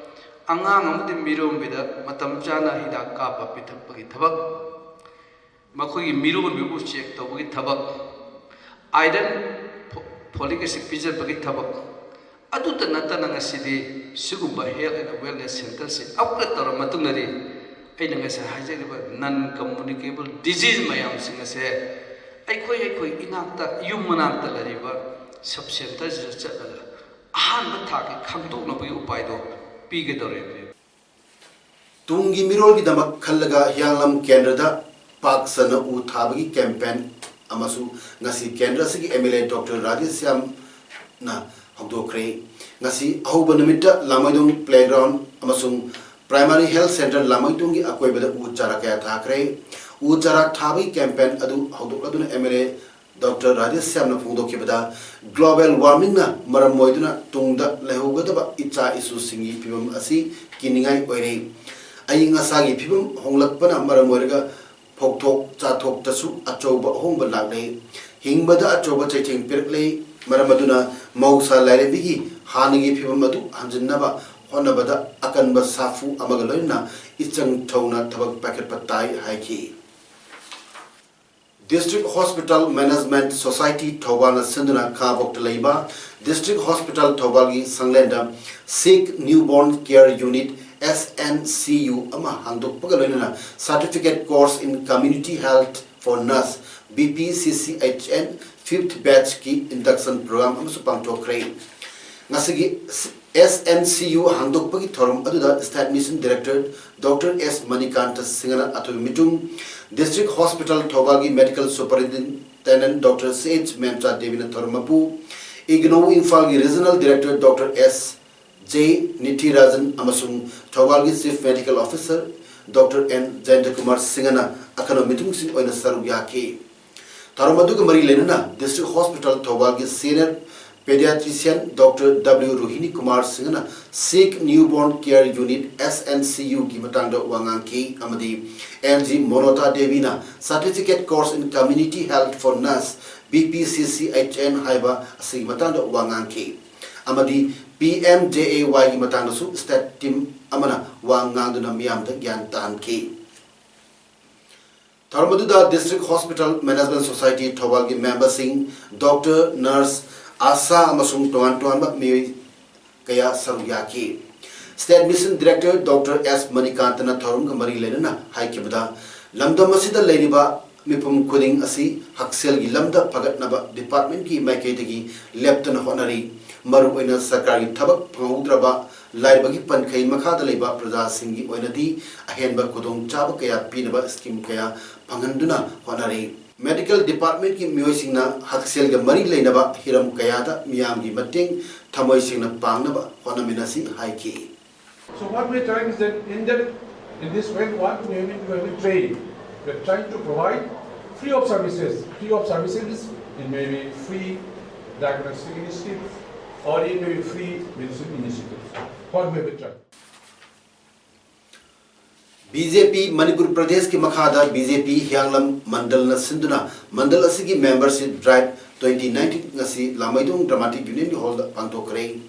ꯑꯉꯥꯡ ꯑꯃꯗꯤ ꯃꯤꯔꯣꯟꯕꯤꯗ ꯃꯇꯝ ꯆꯥꯅ ꯍꯤꯗꯥꯛ ꯀꯥꯞꯄ ꯄꯤꯊꯛꯄꯒꯤ ꯊꯕꯛ, ꯃꯈꯣꯏꯒꯤ ꯃꯤꯔꯣꯟꯕꯤꯕꯨ ꯆꯦꯛ ꯇꯧꯕꯒꯤ ꯊꯕꯛ, ꯑꯥꯏꯔꯟ, ꯐꯣ-, ꯐꯣꯂꯤꯛ ꯑꯦꯁꯤꯗ ꯄꯤꯖꯕꯒꯤ ꯊꯕꯛ, ꯑꯗꯨꯇ ꯅꯠꯇꯅ ꯉꯁꯤꯗꯤ ꯁꯤꯒꯨꯝꯕ ꯍꯦꯜꯊ ꯑꯦꯟ ꯋꯦꯜꯅꯦꯁ ꯁꯦꯟꯇꯔꯁꯤ ꯑꯞꯒ꯭ꯔꯦꯗ ꯇꯧꯔꯕ ꯃꯇꯨꯡꯗꯗꯤ ꯑꯩꯅ ꯉꯁꯥꯏ ꯍꯥꯏꯖꯈꯤꯕ ꯅꯟ ꯀꯝꯃꯨꯅꯤꯀꯦꯕꯜ ꯗꯤꯖꯤꯖ ꯃꯌꯥꯝꯁꯤꯡ ꯑꯁꯦ ꯑꯩꯈꯣꯏ ꯑꯩꯈꯣꯏ ꯏꯅꯥꯛꯇ, ꯌꯨꯝ ꯃꯅꯥꯛꯇ ꯂꯩꯔꯤꯕ ꯁꯕ ꯁꯦꯟꯇꯔꯁꯤꯗ ꯆꯠꯂꯒ ꯑꯍꯥꯟꯕ ꯊꯥꯛꯀꯤ ꯈꯪꯗꯣꯛꯅꯕꯒꯤ ꯎꯄꯥꯏꯗꯣ ꯄꯤꯒꯗꯧꯔꯤꯕꯅꯤ꯫ ꯇꯨꯡꯒꯤ ꯃꯤꯔꯣꯜꯒꯤꯗꯃꯛ ꯈꯜꯂꯒ ꯍꯤꯌꯥꯡꯂꯝ ꯀꯦꯟꯗ꯭ꯔꯗ ꯄꯥꯛ ꯁꯟꯅ ꯎ ꯊꯥꯕꯒꯤ ꯀꯦꯝꯄꯦꯟ ꯑꯃꯁꯨ ꯉꯁꯤ ꯀꯦꯟꯗ꯭ꯔ ꯑꯁꯤꯒꯤ ꯑꯦꯝ ꯑꯦꯜ ꯑꯦ ꯗꯣꯛꯇꯔ ꯔꯥꯙꯦꯁ꯭ꯌꯥꯝꯅ ꯍꯧꯗꯣꯛꯈ꯭ꯔꯦ꯫ ꯉꯁꯤ ꯑꯍꯧꯕ ꯅꯨꯃꯤꯠꯇ ꯂꯥꯡꯃꯩꯗꯣꯡ ꯄ꯭ꯂꯦꯒ꯭ꯔꯥꯎꯟ ꯑꯃꯁꯨꯡ ꯄ꯭ꯔꯥꯏꯃꯥꯔꯤ ꯍꯦꯜꯊ ꯁꯦꯟꯇꯔ ꯂꯥꯡꯃꯩꯗꯣꯡꯒꯤ ꯑꯀꯣꯏꯕꯗ ꯎ ꯆꯥꯔꯥ ꯀꯌꯥ ꯊꯥꯈ꯭ꯔꯦ꯫ ꯎ ꯆꯥꯔꯥ ꯊꯥꯕꯒꯤ ꯀꯦꯝꯄꯦꯟ ꯑꯗꯨ ꯍꯧꯗꯣꯛꯂꯗꯨꯅ ꯑꯦꯝ ꯑꯦꯜ ꯑꯦ ꯗꯣꯛꯇꯔ ꯔꯥꯙꯦꯁ꯭ꯌꯥꯝꯅ ꯐꯣꯡꯗꯣꯛꯈꯤꯕꯗ, ꯒ꯭ꯂꯣꯕꯦꯜ ꯋꯥꯔꯃꯤꯡꯅ ꯃꯔꯝ ꯑꯣꯏꯗꯨꯅ ꯇꯨꯡꯗ ꯂꯩꯍꯧꯒꯗꯕ ꯏꯆꯥ ꯏꯁꯨꯁꯤꯡꯒꯤ ꯐꯤꯕꯝ ꯑꯁꯤ ꯀꯤꯅꯤꯡꯉꯥꯏ ꯑꯣꯏꯔꯦ꯫ ꯑꯏꯪ ꯑꯁꯥꯒꯤ ꯐꯤꯕꯝ ꯍꯣꯡꯂꯛꯄꯅ ꯃꯔꯝ ꯑꯣꯏꯔꯒ ꯐꯧꯊꯣꯛ ꯆꯥꯊꯣꯛꯇꯁꯨ ꯑꯆꯧꯕ ꯑꯍꯣꯡꯕ ꯂꯥꯛꯂꯦ꯫ ꯍꯤꯡꯕꯗ ꯑꯆꯧꯕ ꯆꯩꯊꯦꯡ ꯄꯤꯔꯛꯂꯦ꯫ ꯃꯔꯝ ꯑꯗꯨꯅ ꯃꯍꯧꯁꯥ ꯂꯥꯏꯔꯦꯝꯕꯤꯒꯤ ꯍꯥꯟꯅꯒꯤ ꯐꯤꯕꯝ ꯑꯗꯨ ꯍꯟꯖꯤꯟꯅꯕ ꯍꯣꯠꯅꯕꯗ ꯑꯀꯟꯕ ꯁꯥꯐꯨ ꯑꯃꯒ ꯂꯣꯏꯅꯅ ꯏꯆꯪ ꯊꯧꯅ ꯊꯕꯛ ꯄꯥꯏꯈꯠꯄ ꯇꯥꯏ ꯍꯥꯏꯈꯤ꯫ District Hospital Management Society ꯊꯧꯕꯥꯜꯅ ꯁꯤꯟꯗꯨꯅ ꯈꯥꯉꯕꯣꯛꯇ ꯂꯩꯕ District Hospital ꯊꯧꯕꯥꯜꯒꯤ ꯁꯪꯂꯦꯟꯗ Sick Newborn Care Unit S N C U ꯑꯃ ꯍꯥꯡꯗꯣꯛꯄꯒ ꯂꯣꯏꯅꯅ Certificate Course in Community Health for Nurse, B P C C H N, fifth batch ꯀꯤ induction program ꯑꯃꯁꯨ ꯄꯥꯡꯊꯣꯛꯈ꯭ꯔꯦ꯫ ꯉꯁꯤꯒꯤ S N C U ꯍꯥꯡꯗꯣꯛꯄꯒꯤ ꯊꯧꯔꯝ ꯑꯗꯨꯗ State Mission Director Doctor S Manikanta ꯁꯤꯡꯍꯅ ꯑꯊꯣꯏꯕ ꯃꯤꯇꯨꯡ, District Hospital ꯊꯧꯕꯥꯜꯒꯤ Medical Superintendent Doctor C H ꯃꯦꯝꯆꯥ ꯗꯦꯕꯤꯅ ꯊꯧꯔꯝ ꯃꯄꯨ, IGNOU ꯏꯝꯐꯥꯜꯒꯤ Regional Director Doctor S J ꯅꯤꯊꯤꯔꯥꯖꯟ ꯑꯃꯁꯨꯡ ꯊꯧꯕꯥꯜꯒꯤ Chief Medical Officer Doctor N ꯖꯌꯟꯇꯀꯨꯃꯥꯔ ꯁꯤꯡꯍꯅ ꯑꯈꯟꯅꯕ ꯃꯤꯇꯨꯡꯁꯤꯡ ꯑꯣꯏꯅ ꯁꯔꯨꯛ ꯌꯥꯈꯤ꯫ ꯊꯧꯔꯝ ꯑꯗꯨꯒ ꯃꯔꯤ ꯂꯩꯅꯅ District Hospital ꯊꯧꯕꯥꯜꯒꯤ Senior Pediatrician Doctor W ꯔꯣꯍꯤꯅꯤ Kumar ꯁꯤꯡꯍꯅ Sikh Newborn Care Unit, S N C U ꯒꯤ ꯃꯇꯥꯡꯗ ꯋꯥ ꯉꯥꯡꯈꯤ ꯑꯃꯗꯤ L G ꯃꯣꯅꯣꯇꯥ ꯗꯦꯕꯤꯅ Certificate Course in Community Health for Nurse, B P C C H N ꯍꯥꯏꯕ ꯑꯁꯤꯒꯤ ꯃꯇꯥꯡꯗ ꯋꯥ ꯉꯥꯡꯈꯤ ꯑꯃꯗꯤ P M J A Y ꯒꯤ ꯃꯇꯥꯡꯗꯁꯨ state team ꯑꯃꯅ ꯋꯥ ꯉꯥꯡꯗꯨꯅ ꯃꯤꯌꯥꯝꯗ ꯒ꯭ꯌꯥꯟ ꯇꯥꯍꯟꯈꯤ꯫ ꯊꯧꯔꯝ ꯑꯗꯨꯗ District Hospital Management Society ꯊꯧꯕꯥꯜꯒꯤ memberꯁꯤꯡ, doctor, nurse, ASHA ꯑꯃꯁꯨꯡ ꯇꯣꯉꯥꯟ ꯇꯣꯉꯥꯟꯕ ꯃꯤꯑꯣꯏ ꯀꯌꯥ ꯁꯔꯨꯛ ꯌꯥꯈꯤ꯫ State Mission Director Doctor S ꯃꯅꯤꯀꯥꯟꯇꯅ ꯊꯧꯔꯝꯒ ꯃꯔꯤ ꯂꯩꯅꯅ ꯍꯥꯏꯈꯤꯕꯗ, ꯂꯝꯗꯝ ꯑꯁꯤꯗ ꯂꯩꯔꯤꯕ ꯃꯤꯄꯨꯝ ꯈꯨꯗꯤꯡ ꯑꯁꯤ ꯍꯛꯁꯦꯜꯒꯤ ꯂꯝꯗ ꯐꯒꯠꯅꯕ departmentꯀꯤ ꯃꯥꯏꯀꯩꯗꯒꯤ ꯂꯦꯞꯇꯅ ꯍꯣꯠꯅꯔꯤ꯫ ꯃꯔꯨꯑꯣꯏꯅ ꯁꯔꯀꯥꯔꯒꯤ ꯊꯕꯛ ꯐꯪꯍꯧꯗ꯭ꯔꯕ, ꯂꯥꯏꯔꯕꯒꯤ ꯄꯟꯈꯩ ꯃꯈꯥꯗ ꯂꯩꯕ ꯄ꯭ꯔꯖꯥꯁꯤꯡꯒꯤ ꯑꯣꯏꯅꯗꯤ ꯑꯍꯦꯟꯕ ꯈꯨꯗꯣꯡꯆꯥꯕ ꯀꯌꯥ ꯄꯤꯅꯕ scheme ꯀꯌꯥ ꯐꯪꯍꯟꯗꯨꯅ ꯍꯣꯠꯅꯔꯤ꯫ Medical departmentꯀꯤ ꯃꯤꯑꯣꯏꯁꯤꯡꯅ ꯍꯛꯁꯦꯜꯒ ꯃꯔꯤ ꯂꯩꯅꯕ ꯍꯤꯔꯝ ꯀꯌꯥꯗ ꯃꯤꯌꯥꯝꯒꯤ ꯃꯇꯦꯡ ꯊꯃꯣꯏ ꯁꯦꯡꯅ ꯄꯥꯡꯅꯕ ꯍꯣꯠꯅꯃꯤꯟꯅꯁꯤ ꯍꯥꯏꯈꯤ꯫ So what we are trying is that in that, in this when one community will be trained, we are trying to provide free of services. Free of services, it may be free diagnostic initiative or it may be free medicine initiative. What we will try. B J P Manipur ꯄ꯭ꯔꯗꯦꯁꯀꯤ ꯃꯈꯥꯗ B J P ꯍꯤꯌꯥꯡꯂꯝ ꯃꯟꯗꯜꯅ ꯁꯤꯟꯗꯨꯅ ꯃꯟꯗꯜ ꯑꯁꯤꯒꯤ membership drive twenty nineteen ꯉꯁꯤ ꯂꯥꯃꯩꯗꯣꯡ Dramatic Unionꯒꯤ hallꯗ ꯄꯥꯡꯊꯣꯛꯈ꯭ꯔꯦ꯫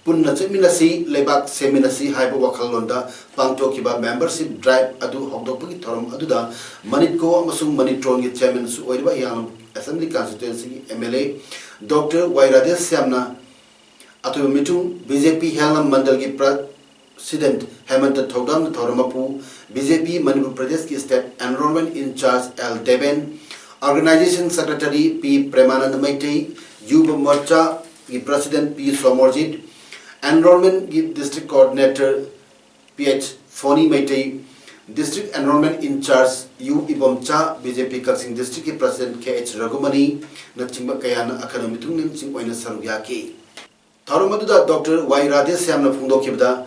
ꯄꯨꯟꯅ ꯆꯠꯃꯤꯟꯅꯁꯤ, ꯂꯩꯕꯥꯛ ꯁꯦꯝꯃꯤꯟꯅꯁꯤ ꯍꯥꯏꯕ ꯋꯥꯈꯜꯂꯣꯟꯗ ꯄꯥꯡꯊꯣꯛꯈꯤꯕ membership drive ꯑꯗꯨ ꯍꯧꯗꯣꯛꯄꯒꯤ ꯊꯧꯔꯝ ꯑꯗꯨꯗ ꯃꯅꯤꯠꯀꯣ ꯑꯃꯁꯨꯡ ꯃꯅꯤꯇ꯭ꯔꯣꯟꯒꯤ chairmanꯁꯨ ꯑꯣꯏꯔꯤꯕ ꯍꯤꯌꯥꯡꯂꯝ Assembly Constituencyꯒꯤ M L A Doctor Y ꯔꯥꯙꯦꯁ꯭ꯌꯥꯝꯅ ꯑꯊꯣꯏꯕ ꯃꯤꯊꯨꯡ, B J P ꯍꯤꯌꯥꯡꯂꯝ ꯃꯟꯗꯜꯒꯤ ꯄ꯭ꯔ-, President Hemanta Thouhdamna ꯊꯧꯔꯝ ꯃꯄꯨ, B J P Manipur Pradesh ꯀꯤ State Enrollment In Charge L Deven, Organization Secretary P Premanand Meitei, Yuva Morcha ꯒꯤ President P Somorjit, Enrollment ꯒꯤ District Coordinator P H Phony Meitei, District Enrollment In Charge U Ibomcha, B J P Kakching District ꯀꯤ President K H Raghumani ꯅꯆꯤꯡꯕ ꯀꯌꯥꯅ ꯑꯈꯟꯅꯕ ꯃꯤꯊꯨꯡꯂꯦꯟꯁꯤꯡ ꯑꯣꯏꯅ ꯁꯔꯨꯛ ꯌꯥꯈꯤ꯫ ꯊꯧꯔꯝ ꯑꯗꯨꯗ Doctor Y Radheshyamꯅ ꯐꯣꯡꯗꯣꯛꯈꯤꯕꯗ,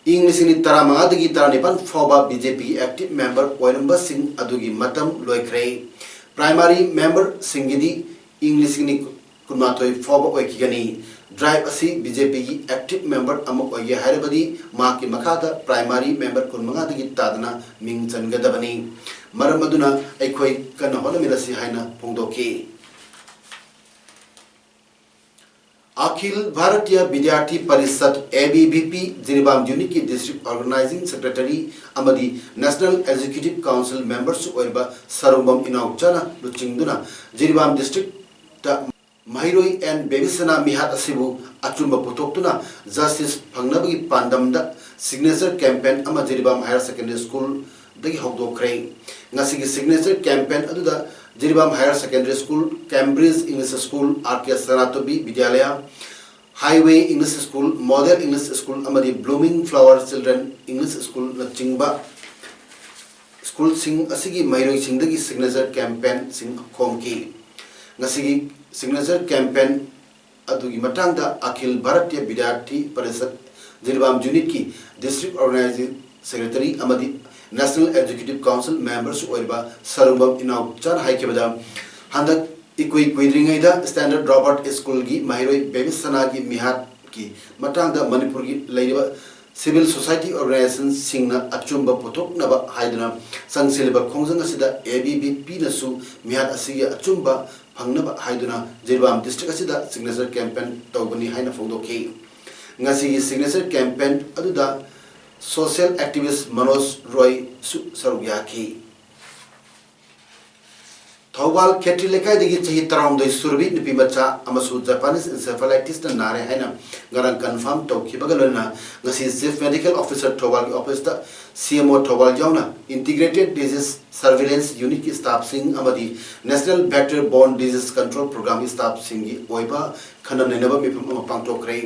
ꯏꯪ ꯂꯤꯁꯤꯡ ꯑꯅꯤ ꯇꯔꯥꯃꯉꯥꯗꯒꯤ ꯇꯔꯥꯅꯤꯄꯥꯟ ꯐꯥꯎꯕ B J P ꯒꯤ active member ꯑꯣꯏꯔꯝꯕꯁꯤꯡ ꯑꯗꯨꯒꯤ ꯃꯇꯝ ꯂꯣꯏꯈ꯭ꯔꯦ꯫ Primary memberꯁꯤꯡꯒꯤꯗꯤ ꯏꯪ ꯂꯤꯁꯤꯡ ꯑꯅꯤ ꯀꯨꯟꯃꯥꯊꯣꯏ ꯐꯥꯎꯕ ꯑꯣꯏꯈꯤꯒꯅꯤ꯫ Drive ꯑꯁꯤ B J P ꯒꯤ active member ꯑꯃ ꯑꯣꯏꯒꯦ ꯍꯥꯏꯔꯕꯗꯤ ꯃꯍꯥꯛꯀꯤ ꯃꯈꯥꯗ primary member ꯀꯨꯟꯃꯉꯥꯗꯒꯤ ꯇꯥꯗꯅ ꯃꯤꯡ ꯆꯟꯒꯗꯕꯅꯤ꯫ ꯃꯔꯝ ꯑꯗꯨꯅ ꯑꯩꯈꯣꯏ ꯀꯟꯅ ꯍꯣꯠꯅꯃꯤꯟꯅꯁꯤ ꯍꯥꯏꯅ ꯐꯣꯡꯗꯣꯛꯈꯤ꯫ ꯑꯈꯤꯜ Bharatiya ꯕꯤꯗ꯭ꯌꯥꯔꯊꯤ parishad, A B V P, Jiribam unit ꯀꯤ District Organizing Secretary ꯑꯃꯗꯤ National Executive Council memberꯁꯨ ꯑꯣꯏꯔꯤꯕ ꯁꯔꯨꯡꯕꯝ ꯏꯅꯥꯎꯆꯥꯅ ꯂꯨꯆꯤꯡꯗꯨꯅ ꯖꯤꯔꯤꯕꯥꯝ districtꯇ ꯃꯍꯩꯔꯣꯏ ꯑꯦꯟ ꯕꯦꯕꯤꯁꯅꯥ ꯃꯤꯍꯥꯠ ꯑꯁꯤꯕꯨ ꯑꯆꯨꯝꯕ ꯄꯨꯊꯣꯛꯇꯨꯅ justice ꯐꯪꯅꯕꯒꯤ ꯄꯥꯟꯗꯝꯗ signature campaign ꯑꯃ ꯖꯤꯔꯤꯕꯥꯝ Higher Secondary School ꯗꯒꯤ ꯍꯧꯗꯣꯛꯈ꯭ꯔꯦ꯫ ꯉꯁꯤꯒꯤ signature campaign ꯑꯗꯨꯗ Jiribam Higher Secondary School, Cambridge English School, R K Sanatobi Vidyalaya, Highway English School, Model English School ꯑꯃꯗꯤ Blooming Flower Children English School ꯅꯆꯤꯡꯕ schoolꯁꯤꯡ ꯑꯁꯤꯒꯤ ꯃꯍꯩꯔꯣꯏꯁꯤꯡꯗꯒꯤ signature campaignꯁꯤꯡ ꯈꯣꯝꯈꯤ꯫ ꯉꯁꯤꯒꯤ signature campaign ꯑꯗꯨꯒꯤ ꯃꯇꯥꯡꯗ ꯑꯈꯤꯜ Bharatiya ꯕꯤꯗ꯭ꯌꯥꯔꯊꯤ parishad Jiribam unitꯀꯤ District Organizing Secretary ꯑꯃꯗꯤ National Executive Council memberꯁꯨ ꯑꯣꯏꯔꯤꯕ ꯁꯔꯨꯡꯕꯝ ꯏꯅꯥꯎꯆꯥꯅ ꯍꯥꯏꯈꯤꯕꯗ, ꯍꯟꯗꯛ ꯏꯀꯨꯏ ꯀꯨꯏꯗ꯭ꯔꯤꯉꯩꯗ Standard Robert Schoolꯒꯤ ꯃꯍꯩꯔꯣꯏ ꯕꯦꯕꯤꯁꯅꯥꯒꯤ ꯃꯤꯍꯥꯠꯀꯤ ꯃꯇꯥꯡꯗ ꯃꯅꯤꯄꯨꯔꯒꯤ ꯂꯩꯔꯤꯕ civil society organizationꯁꯤꯡꯅ ꯑꯆꯨꯝꯕ ꯄꯨꯊꯣꯛꯅꯕ ꯍꯥꯏꯗꯨꯅ ꯆꯪꯁꯤꯜꯂꯤꯕ ꯈꯣꯡꯖꯪ ꯑꯁꯤꯗ A B V Pꯅꯁꯨ ꯃꯤꯍꯥꯠ ꯑꯁꯤꯒꯤ ꯑꯆꯨꯝꯕ ꯐꯪꯅꯕ ꯍꯥꯏꯗꯨꯅ ꯖꯤꯔꯤꯕꯥꯝ district ꯑꯁꯤꯗ signature campaign ꯇꯧꯕꯅꯤ ꯍꯥꯏꯅ ꯐꯣꯡꯗꯣꯛꯈꯤ꯫ ꯉꯁꯤꯒꯤ signature campaign ꯑꯗꯨꯗ social activist ꯃꯅꯣꯖ ꯔꯣꯏꯁꯨ ꯁꯔꯨꯛ ꯌꯥꯈꯤ꯫ ꯊꯧꯕꯥꯜ ꯈꯦꯇ꯭ꯔꯤ ꯂꯩꯀꯥꯏꯗꯒꯤ ꯆꯍꯤ ꯇꯔꯥꯍꯨꯝꯗꯣꯏ ꯁꯨꯔꯕꯤ ꯅꯨꯄꯤ ꯃꯆꯥ ꯑꯃꯁꯨ Japanese encephalitis ꯅ ꯅꯥꯔꯦ ꯍꯥꯏꯅ ꯉꯔꯥꯡ confirm ꯇꯧꯈꯤꯕꯒ ꯂꯣꯏꯅꯅ ꯉꯁꯤ Chief Medical Officer ꯊꯧꯕꯥꯜꯒꯤ office ꯇ C M O ꯊꯧꯕꯥꯜ ꯌꯥꯎꯅ Integrated Disease Surveillance Unit ꯀꯤ staff ꯁꯤꯡ ꯑꯃꯗꯤ National Vector Borne Disease Control Program ꯒꯤ staff ꯁꯤꯡꯒꯤ ꯑꯣꯏꯕ ꯈꯟꯅ ꯅꯩꯅꯕ ꯃꯤꯐꯝ ꯑꯃ ꯄꯥꯡꯊꯣꯛꯈ꯭ꯔꯦ꯫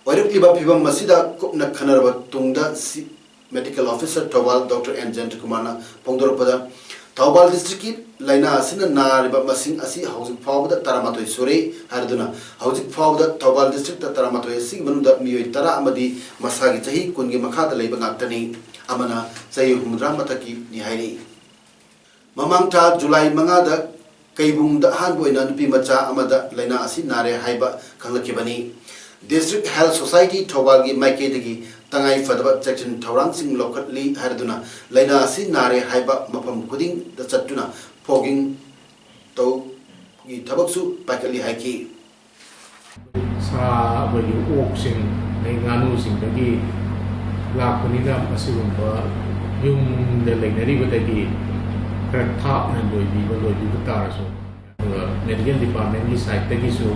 ꯑꯣꯏꯔꯛꯂꯤꯕ ꯐꯤꯚꯝ ꯑꯁꯤꯗ ꯀꯨꯞꯅ ꯈꯟꯅꯔꯕ ꯇꯨꯡꯗ ꯁꯤ-, Medical Officer Thoubal Doctor N ꯖꯌꯟꯇꯀꯨꯃꯥꯔꯅ ꯐꯣꯡꯗꯣꯔꯛꯄꯗ, Thoubal district ꯀꯤ ꯂꯥꯏꯅꯥ ꯑꯁꯤꯅ ꯅꯥꯔꯤꯕ ꯃꯁꯤꯡ ꯑꯁꯤ ꯍꯧꯖꯤꯛ ꯐꯥꯎꯕꯗ ꯇꯔꯥꯃꯥꯊꯣꯏ ꯁꯨꯔꯦ ꯍꯥꯏꯔꯗꯨꯅ, ꯍꯧꯖꯤꯛ ꯐꯥꯎꯕꯗ ꯊꯧꯕꯥꯜ district ꯇ ꯇꯔꯥꯃꯥꯊꯣꯏ ꯑꯁꯤꯒꯤ ꯃꯅꯨꯡꯗ ꯃꯤꯑꯣꯏ ꯇꯔꯥ ꯑꯃꯗꯤ ꯃꯁꯥꯒꯤ ꯆꯍꯤ ꯀꯨꯟꯒꯤ ꯃꯈꯥꯗ ꯂꯩꯕ ꯉꯥꯛꯇꯅꯤ, ꯑꯃꯅ ꯆꯍꯤ ꯍꯨꯝꯐꯨꯇꯔꯥ ꯃꯊꯛꯀꯤꯅꯤ ꯍꯥꯏꯔꯤ꯫ ꯃꯃꯥꯡ ꯊꯥ ꯖꯨꯂꯥꯏ ꯃꯉꯥꯗ ꯀꯩꯕꯨꯡꯗ ꯑꯍꯥꯟꯕ ꯑꯣꯏꯅ ꯅꯨꯄꯤ ꯃꯆꯥ ꯑꯃꯗ ꯂꯥꯏꯅꯥ ꯑꯁꯤ ꯅꯥꯔꯦ ꯍꯥꯏꯕ ꯈꯪꯂꯛꯈꯤꯕꯅꯤ꯫ District Health Society ꯊꯧꯕꯥꯜꯒꯤ ꯃꯥꯏꯀꯩꯗꯒꯤ ꯇꯉꯥꯏ ꯐꯗꯕ ꯆꯦꯛꯁꯤꯟ ꯊꯧꯔꯥꯡꯁꯤꯡ ꯂꯧꯈꯠꯂꯤ ꯍꯥꯏꯔꯗꯨꯅ ꯂꯥꯏꯅꯥ ꯑꯁꯤ ꯅꯥꯔꯦ ꯍꯥꯏꯕ ꯃꯐꯝ ꯈꯨꯗꯤꯡꯗ ꯆꯠꯇꯨꯅ fogging ꯇꯧꯒꯤ ꯊꯕꯛꯁꯨ ꯄꯥꯏꯈꯠꯂꯤ ꯍꯥꯏꯈꯤ꯫ ꯁꯥ, ꯑꯩꯈꯣꯏꯒꯤ ꯑꯣꯛꯁꯤꯡ, ꯑꯗꯩ ꯉꯥꯅꯨꯁꯤꯡꯗꯒꯤ ꯂꯥꯛꯄꯅꯤꯅ ꯃꯁꯤꯒꯨꯝꯕ ꯌꯨꯝꯗ ꯂꯩꯅꯔꯤꯕꯗꯒꯤ ꯈꯔ ꯊꯥꯞꯅ ꯂꯣꯏꯕꯤꯕ, ꯂꯣꯏꯕꯤꯕ ꯇꯥꯔꯁꯨ, ꯑꯗꯨꯒ medical department ꯀꯤ side ꯇꯒꯤꯁꯨ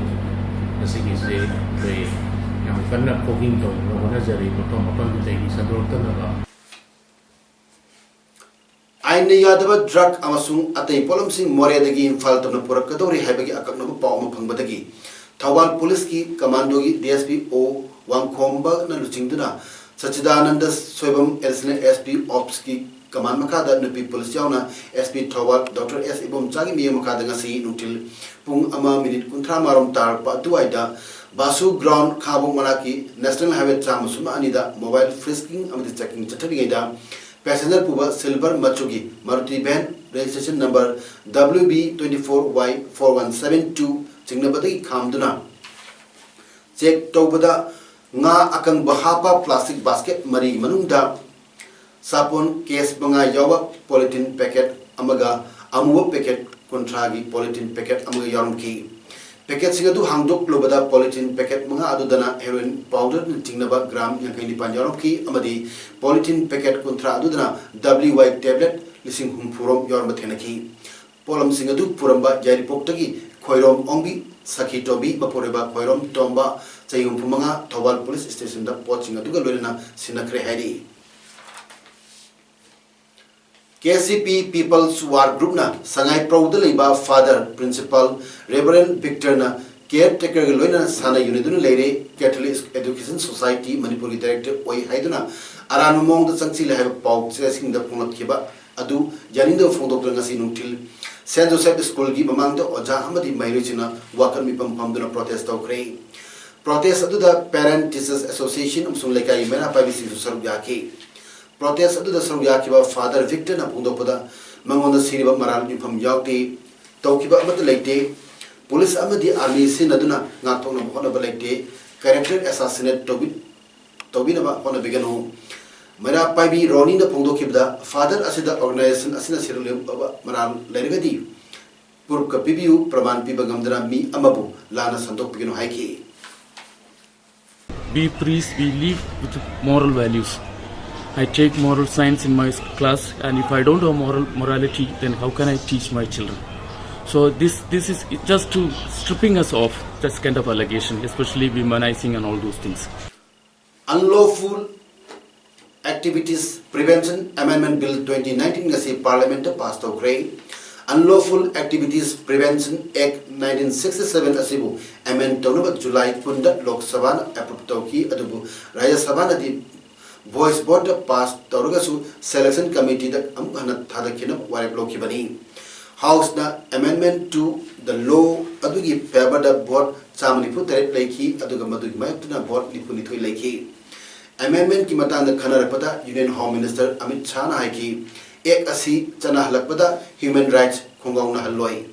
ꯃꯁꯤꯒꯤꯁꯦ ꯑꯩꯈꯣꯏ ꯌꯥꯝ ꯀꯟꯅ fogging ꯇꯧꯅꯕ ꯍꯣꯠꯅꯖꯔꯤ, ꯃꯐꯝ ꯃꯐꯝꯗꯨꯗꯒꯤ ꯁꯟꯗꯣꯔꯛꯇꯅꯕ꯫ ꯑꯥꯏꯟꯅ ꯌꯥꯗꯕ drug ꯑꯃꯁꯨꯡ ꯑꯇꯩ ꯄꯣꯠꯂꯝꯁꯤꯡ ꯃꯣꯔꯦꯗꯒꯤ ꯏꯝꯐꯥꯜ ꯇꯝꯅ ꯄꯨꯔꯛꯀꯗꯧꯔꯤ ꯍꯥꯏꯕꯒꯤ ꯑꯀꯛꯅꯕ ꯄꯥꯎ ꯑꯃ ꯐꯪꯕꯗꯒꯤ ꯊꯧꯕꯥꯜ ꯄꯨꯂꯤꯁꯀꯤ commando ꯒꯤ D S P O ꯋꯥꯡꯈꯣꯝꯕꯅ ꯂꯨꯆꯤꯡꯗꯨꯅ ꯁꯆꯤꯗꯥꯅꯟꯗ Soibam, Additional S P Ops ꯀꯤ command ꯃꯈꯥꯗ ꯅꯨꯄꯤ ꯄꯨꯂꯤꯁ ꯌꯥꯎꯅ S P Thoubal Doctor S ꯏꯕꯣꯝꯆꯥꯒꯤ ꯃꯤꯠꯌꯦꯡ ꯃꯈꯥꯗ ꯉꯁꯤ ꯅꯨꯡꯊꯤꯜ ꯄꯨꯡ ꯑꯃ minute ꯀꯨꯟꯊ꯭ꯔꯥ ꯃꯉꯥꯔꯣꯝ ꯇꯥꯔꯛꯄ ꯑꯗꯨꯋꯥꯏꯗ ꯕꯥꯁꯨ ground, ꯈꯥꯡꯉꯕꯣꯛ ꯃꯅꯥꯛꯀꯤ National Highway ꯆꯥꯝꯃ ꯁꯨꯞꯅ ꯑꯅꯤꯗ mobile frisking ꯑꯃꯗꯤ checking ꯆꯠꯊꯔꯤꯉꯩꯗ passenger ꯄꯨꯕ silver ꯃꯆꯨꯒꯤ Maruti van, registration number W B twenty four Y four one seven two ꯆꯤꯡꯅꯕꯗꯒꯤ ꯈꯥꯝꯗꯨꯅ check ꯇꯧꯕꯗ ꯉꯥ ꯑꯀꯪꯕ ꯍꯥꯞꯄ plastic basket ꯃꯔꯤ ꯃꯅꯨꯡꯗ ꯁꯥꯄꯣꯟ case ꯃꯉꯥ ꯌꯥꯎꯕ polythene packet ꯑꯃꯒ ꯑꯃꯨꯕ packet ꯀꯨꯟꯊ꯭ꯔꯥꯒꯤ polythene packet ꯑꯃꯒ ꯌꯥꯎꯔꯝꯈꯤ꯫ Packet ꯁꯤꯡ ꯑꯗꯨ ꯍꯥꯡꯗꯣꯛꯂꯨꯕꯗ polythene packet ꯃꯉꯥ ꯑꯗꯨꯗꯅ heroin powder ꯅ ꯆꯤꯡꯅꯕ gram ꯌꯥꯡꯈꯩ ꯅꯤꯄꯥꯟ ꯌꯥꯎꯔꯝꯈꯤ ꯑꯃꯗꯤ polythene packet ꯀꯨꯟꯊ꯭ꯔꯥ ꯑꯗꯨꯗꯅ W Y tablet ꯂꯤꯁꯤꯡ ꯍꯨꯝꯐꯨ ꯔꯣꯝ ꯌꯥꯎꯔꯝꯕ ꯊꯦꯡꯅꯈꯤ꯫ ꯄꯣꯠꯂꯝꯁꯤꯡ ꯑꯗꯨ ꯄꯨꯔꯝꯕ ꯌꯥꯏꯔꯤꯄꯣꯛꯇꯒꯤ ꯈꯣꯏꯔꯣꯝ ꯑꯣꯡꯕꯤ, ꯁꯈꯤ ꯇꯣꯝꯕꯤ, ꯃꯄꯨꯔꯣꯏꯕ ꯈꯣꯏꯔꯣꯝ ꯇꯣꯝꯕ, ꯆꯍꯤ ꯍꯨꯝꯐꯨ ꯃꯉꯥ, ꯊꯧꯕꯥꯜ ꯄꯨꯂꯤꯁ ꯁ꯭ꯇꯦꯁꯟꯗ ꯄꯣꯠꯁꯤꯡ ꯑꯗꯨꯒ ꯂꯣꯏꯅꯅ ꯁꯤꯟꯅꯈ꯭ꯔꯦ ꯍꯥꯏꯔꯤ꯫ ꯀꯦ ꯁꯤ ꯄꯤ People's War Groupꯅ ꯁꯉꯥꯏꯄ꯭ꯔꯧꯗ ꯂꯩꯕ Father Principal Reverend Victorꯅ caretakerꯒ ꯂꯣꯏꯅꯅ ꯁꯥꯟꯅ ꯌꯨꯅꯗꯨꯅ ꯂꯩꯔꯦ, Catholic Education Society ꯃꯅꯤꯄꯨꯔꯒꯤ director ꯑꯣꯏ ꯍꯥꯏꯗꯨꯅ ꯑꯔꯥꯟꯕ ꯃꯑꯣꯡꯗ ꯆꯪꯁꯤꯜꯂꯦ ꯍꯥꯏꯕ ꯄꯥꯎ ꯆꯦꯁꯤꯡꯗ ꯐꯣꯡꯂꯛꯈꯤꯕ ꯑꯗꯨ ꯌꯥꯅꯤꯡꯗꯕ ꯐꯣꯡꯗꯣꯛꯇꯨꯅ ꯉꯁꯤ ꯅꯨꯡꯊꯤꯜ Saint Joseph Schoolꯒꯤ ꯃꯃꯥꯡꯗ ꯑꯣꯖꯥ ꯑꯃꯗꯤ ꯃꯍꯩꯔꯣꯏꯁꯤꯡꯅ ꯋꯥꯀꯠ ꯃꯤꯐꯝ ꯐꯝꯗꯨꯅ protest ꯇꯧꯈ꯭ꯔꯦ꯫ Protest ꯑꯗꯨꯗ Parent Teachers Association ꯑꯃꯁꯨꯡ ꯂꯩꯀꯥꯏꯒꯤ ꯃꯩꯔꯥ ꯄꯥꯏꯕꯤꯁꯤꯡꯁꯨ ꯁꯔꯨꯛ ꯌꯥꯈꯤ꯫ Protest ꯑꯗꯨꯗ ꯁꯔꯨꯛ ꯌꯥꯈꯤꯕ Father Victorꯅ ꯐꯣꯡꯗꯣꯛꯄꯗ, ꯃꯉꯣꯟꯗ ꯁꯤꯔꯤꯕ ꯃꯔꯥꯜ ꯌꯨꯝꯐꯝ ꯌꯥꯎꯗꯦ, ꯇꯧꯈꯤꯕ ꯑꯃꯠꯇ ꯂꯩꯇꯦ꯫ ꯄꯨꯂꯤꯁ ꯑꯃꯗꯤ army ꯁꯤꯖꯤꯟꯅꯗꯨꯅ ꯉꯥꯛꯊꯣꯛꯅꯕ ꯍꯣꯠꯅꯕ ꯂꯩꯇꯦ꯫ Character assassinate ꯇꯧꯕꯤ-, ꯇꯧꯕꯤꯅꯕ ꯍꯣꯠꯅꯕꯤꯒꯅꯨ꯫ ꯃꯩꯔꯥ ꯄꯥꯏꯕꯤ ꯔꯣꯅꯤꯅ ꯐꯣꯡꯗꯣꯛꯈꯤꯕꯗ, Father ꯑꯁꯤꯗ organization ꯑꯁꯤꯅ ꯁꯤꯔꯛꯂꯤꯕ ꯃꯔꯥꯜ ꯂꯩꯔꯒꯗꯤ proofꯀ ꯄꯤꯕꯤꯌꯨ, ꯄ꯭ꯔꯃꯥꯟ ꯄꯤꯕ ꯉꯝꯗꯅ ꯃꯤ ꯑꯃꯕꯨ ꯂꯥꯟꯅ ꯁꯟꯗꯣꯛꯄꯤꯒꯅꯨ ꯍꯥꯏꯈꯤ꯫ We priest, we live with moral values. I take moral science in my class, and if I don't have moral morality, then how can I teach my children? So this this is just to stripping us of this kind of allegation, especially womanizing and all those things. Unlawful Activities Prevention Amendment Bill twenty nineteen ꯉꯁꯤ Parliament pass ꯇꯧꯈ꯭ꯔꯦ꯫ Unlawful Activities Prevention Act nineteen sixty seven ꯑꯁꯤꯕꯨ amend ꯇꯧꯅꯕ July ꯀꯨꯟꯗ Lok Sabhaꯅ approve ꯇꯧꯈꯤ, ꯑꯗꯨꯕꯨ Rajya Sabhaꯅꯗꯤ voice voteꯇ pass ꯇꯧꯔꯒꯁꯨ Selection Committeeꯗ ꯑꯃꯨꯛ ꯍꯟꯅ ꯊꯥꯗꯈꯤꯅꯕ ꯋꯥꯔꯦꯞ ꯂꯧꯈꯤꯕꯅꯤ꯫ Houseꯅ amendment to the law ꯑꯗꯨꯒꯤ favourꯗ vote ꯆꯥꯝꯃ ꯅꯤꯐꯨ ꯇꯔꯦꯠ ꯂꯩꯈꯤ, ꯑꯗꯨꯒ ꯃꯗꯨꯒꯤ ꯃꯥꯌꯣꯛꯇꯅ vote ꯅꯤꯐꯨ ꯅꯤꯊꯣꯏ ꯂꯩꯈꯤ꯫ Amendmentꯀꯤ ꯃꯇꯥꯡꯗ ꯈꯟꯅꯔꯛꯄꯗ Union Home Minister Amit Shahꯅ ꯍꯥꯏꯈꯤ, Act ꯑꯁꯤ ꯆꯠꯅꯍꯜꯂꯛꯄꯗ human rights ꯈꯣꯡꯒꯥꯎꯅꯍꯜꯂꯣꯏ꯫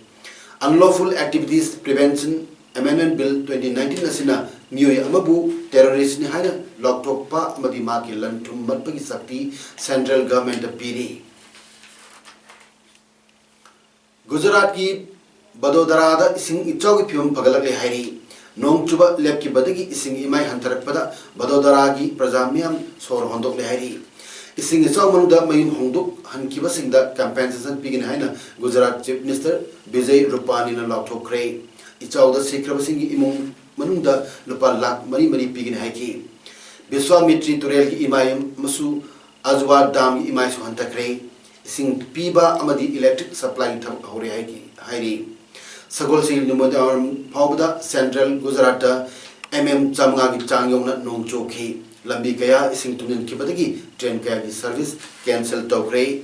Unlawful Activities Prevention Amendment Bill twenty nineteen ꯑꯁꯤꯅ ꯃꯤꯑꯣꯏ ꯑꯃꯕꯨ terroristꯅꯤ ꯍꯥꯏꯅ ꯂꯥꯎꯊꯣꯛꯄ ꯑꯃꯗꯤ ꯃꯍꯥꯛꯀꯤ ꯂꯟ ꯊꯨꯝ ꯃꯠꯄꯒꯤ ꯁꯛꯇꯤ central governmentꯇ ꯄꯤꯔꯤ꯫ ꯒꯨꯖꯔꯥꯠꯀꯤ ꯕꯗꯣꯗꯔꯥꯗ ꯏꯁꯤꯡ ꯏꯆꯥꯎꯒꯤ ꯐꯤꯚꯝ ꯐꯒꯠꯂꯛꯂꯦ ꯍꯥꯏꯔꯤ꯫ ꯅꯣꯡ ꯆꯨꯕ ꯂꯦꯞꯈꯤꯕꯗꯒꯤ ꯏꯁꯤꯡ ꯏꯃꯥꯏ ꯍꯟꯊꯔꯛꯄꯗ ꯕꯗꯣꯗꯔꯥꯒꯤ ꯄ꯭ꯔꯖꯥ ꯃꯤꯌꯥꯝ ꯁꯣꯔ ꯍꯣꯟꯗꯣꯛꯂꯦ ꯍꯥꯏꯔꯤ꯫ ꯏꯁꯤꯡ ꯏꯆꯥꯎ ꯃꯅꯨꯡꯗ ꯃꯌꯨꯝ ꯍꯣꯡꯗꯣꯛꯍꯟꯈꯤꯕꯁꯤꯡꯗ compensation ꯄꯤꯒꯅꯤ ꯍꯥꯏꯅ ꯒꯨꯖꯔꯥꯠ Chief Minister ꯕꯤꯖꯩ ꯔꯨꯄꯥꯅꯤꯅ ꯂꯥꯎꯊꯣꯛꯈ꯭ꯔꯦ꯫ ꯏꯆꯥꯎꯗ ꯁꯤꯈ꯭ꯔꯕꯁꯤꯡꯒꯤ ꯏꯃꯨꯡ ꯃꯅꯨꯡꯗ ꯂꯨꯄꯥ ꯂꯥꯈ ꯃꯔꯤ ꯃꯔꯤ ꯄꯤꯒꯅꯤ ꯍꯥꯏꯈꯤ꯫ ꯕꯤꯁ꯭ꯋꯥꯃꯤꯇ꯭ꯔꯤ ꯇꯨꯔꯦꯜꯒꯤ ꯏꯃꯥꯏ ꯑꯃꯁꯨ ꯑꯖꯋꯥ ꯗꯥꯝꯒꯤ ꯏꯃꯥꯏꯁꯨ ꯍꯟꯊꯈ꯭ꯔꯦ꯫ ꯏꯁꯤꯡ ꯄꯤꯕ ꯑꯃꯗꯤ electric supplyꯒꯤ ꯊꯕꯛ ꯍꯧꯔꯦ ꯍꯥꯏꯈꯤ, ꯍꯥꯏꯔꯤ꯫ ꯁꯒꯣꯜꯁꯦꯜ ꯅꯨꯃꯤꯗꯥꯡꯋꯥꯏꯔꯝ ꯐꯥꯎꯕꯗ central ꯒꯨꯖꯔꯥꯠꯇ mm ꯆꯥꯃꯉꯥꯒꯤ ꯆꯥꯡ ꯌꯧꯅ ꯅꯣꯡ ꯆꯨꯈꯤ꯫ ꯂꯝꯕꯤ ꯀꯌꯥ ꯏꯁꯤꯡ ꯊꯨꯝꯖꯤꯟꯈꯤꯕꯗꯒꯤ train ꯀꯌꯥꯒꯤ service cancel ꯇꯧꯈ꯭ꯔꯦ꯫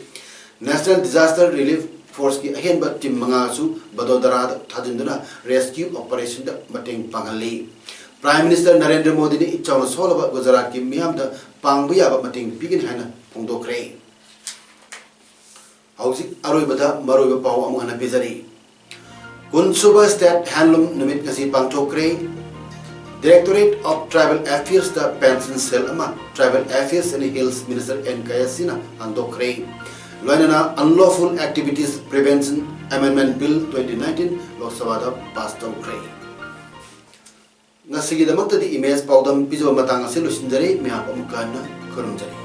National Disaster Relief Forceꯀꯤ ꯑꯍꯦꯟꯕ team ꯃꯉꯥꯁꯨ ꯕꯗꯣꯗꯔꯥꯗ ꯊꯥꯖꯤꯟꯗꯨꯅ rescue operationꯗ ꯃꯇꯦꯡ ꯄꯥꯡꯍꯜꯂꯤ꯫ Prime Minister ꯅꯔꯦꯟꯗ꯭ꯔ ꯃꯣꯗꯤꯅ ꯏꯆꯥꯎꯅ ꯁꯣꯛꯂꯕ ꯒꯨꯖꯔꯥꯠꯀꯤ ꯃꯤꯌꯥꯝꯗ ꯄꯥꯡꯕ ꯌꯥꯕ ꯃꯇꯦꯡ ꯄꯤꯒꯅꯤ ꯍꯥꯏꯅ ꯐꯣꯡꯗꯣꯛꯈ꯭ꯔꯦ꯫ ꯍꯧꯖꯤꯛ ꯑꯔꯣꯏꯕꯗ ꯃꯔꯨꯑꯣꯏꯕ ꯄꯥꯎ ꯑꯃꯨꯛ ꯍꯟꯅ ꯄꯤꯖꯔꯤ꯫ ꯀꯨꯟꯁꯨꯕ State Handloom ꯅꯨꯃꯤꯠ ꯉꯁꯤ ꯄꯥꯡꯊꯣꯛꯈ꯭ꯔꯦ꯫ Directorate of Tribal Affairsꯇ pension cell ꯑꯃ Tribal Affairs and Hills Minister N ꯀꯌꯥꯁꯤꯅ ꯍꯥꯡꯗꯣꯛꯈ꯭ꯔꯦ꯫ ꯂꯣꯏꯅꯅ Unlawful Activities Prevention Amendment Bill twenty nineteen ꯂꯣꯛ ꯁꯚꯥꯗ pass ꯇꯧꯈ꯭ꯔꯦ꯫ ꯉꯁꯤꯒꯤꯗꯃꯛꯇꯗꯤ ꯏꯃꯦꯖ ꯄꯥꯎꯗꯝ ꯄꯤꯖꯕ ꯃꯇꯥꯡ ꯑꯁꯤ ꯂꯣꯏꯁꯤꯟꯖꯔꯦ꯫ ꯃꯌꯥꯝ ꯑꯃꯨꯛꯀ ꯍꯟꯅ ꯈꯨꯔꯨꯝꯖꯔꯤ꯫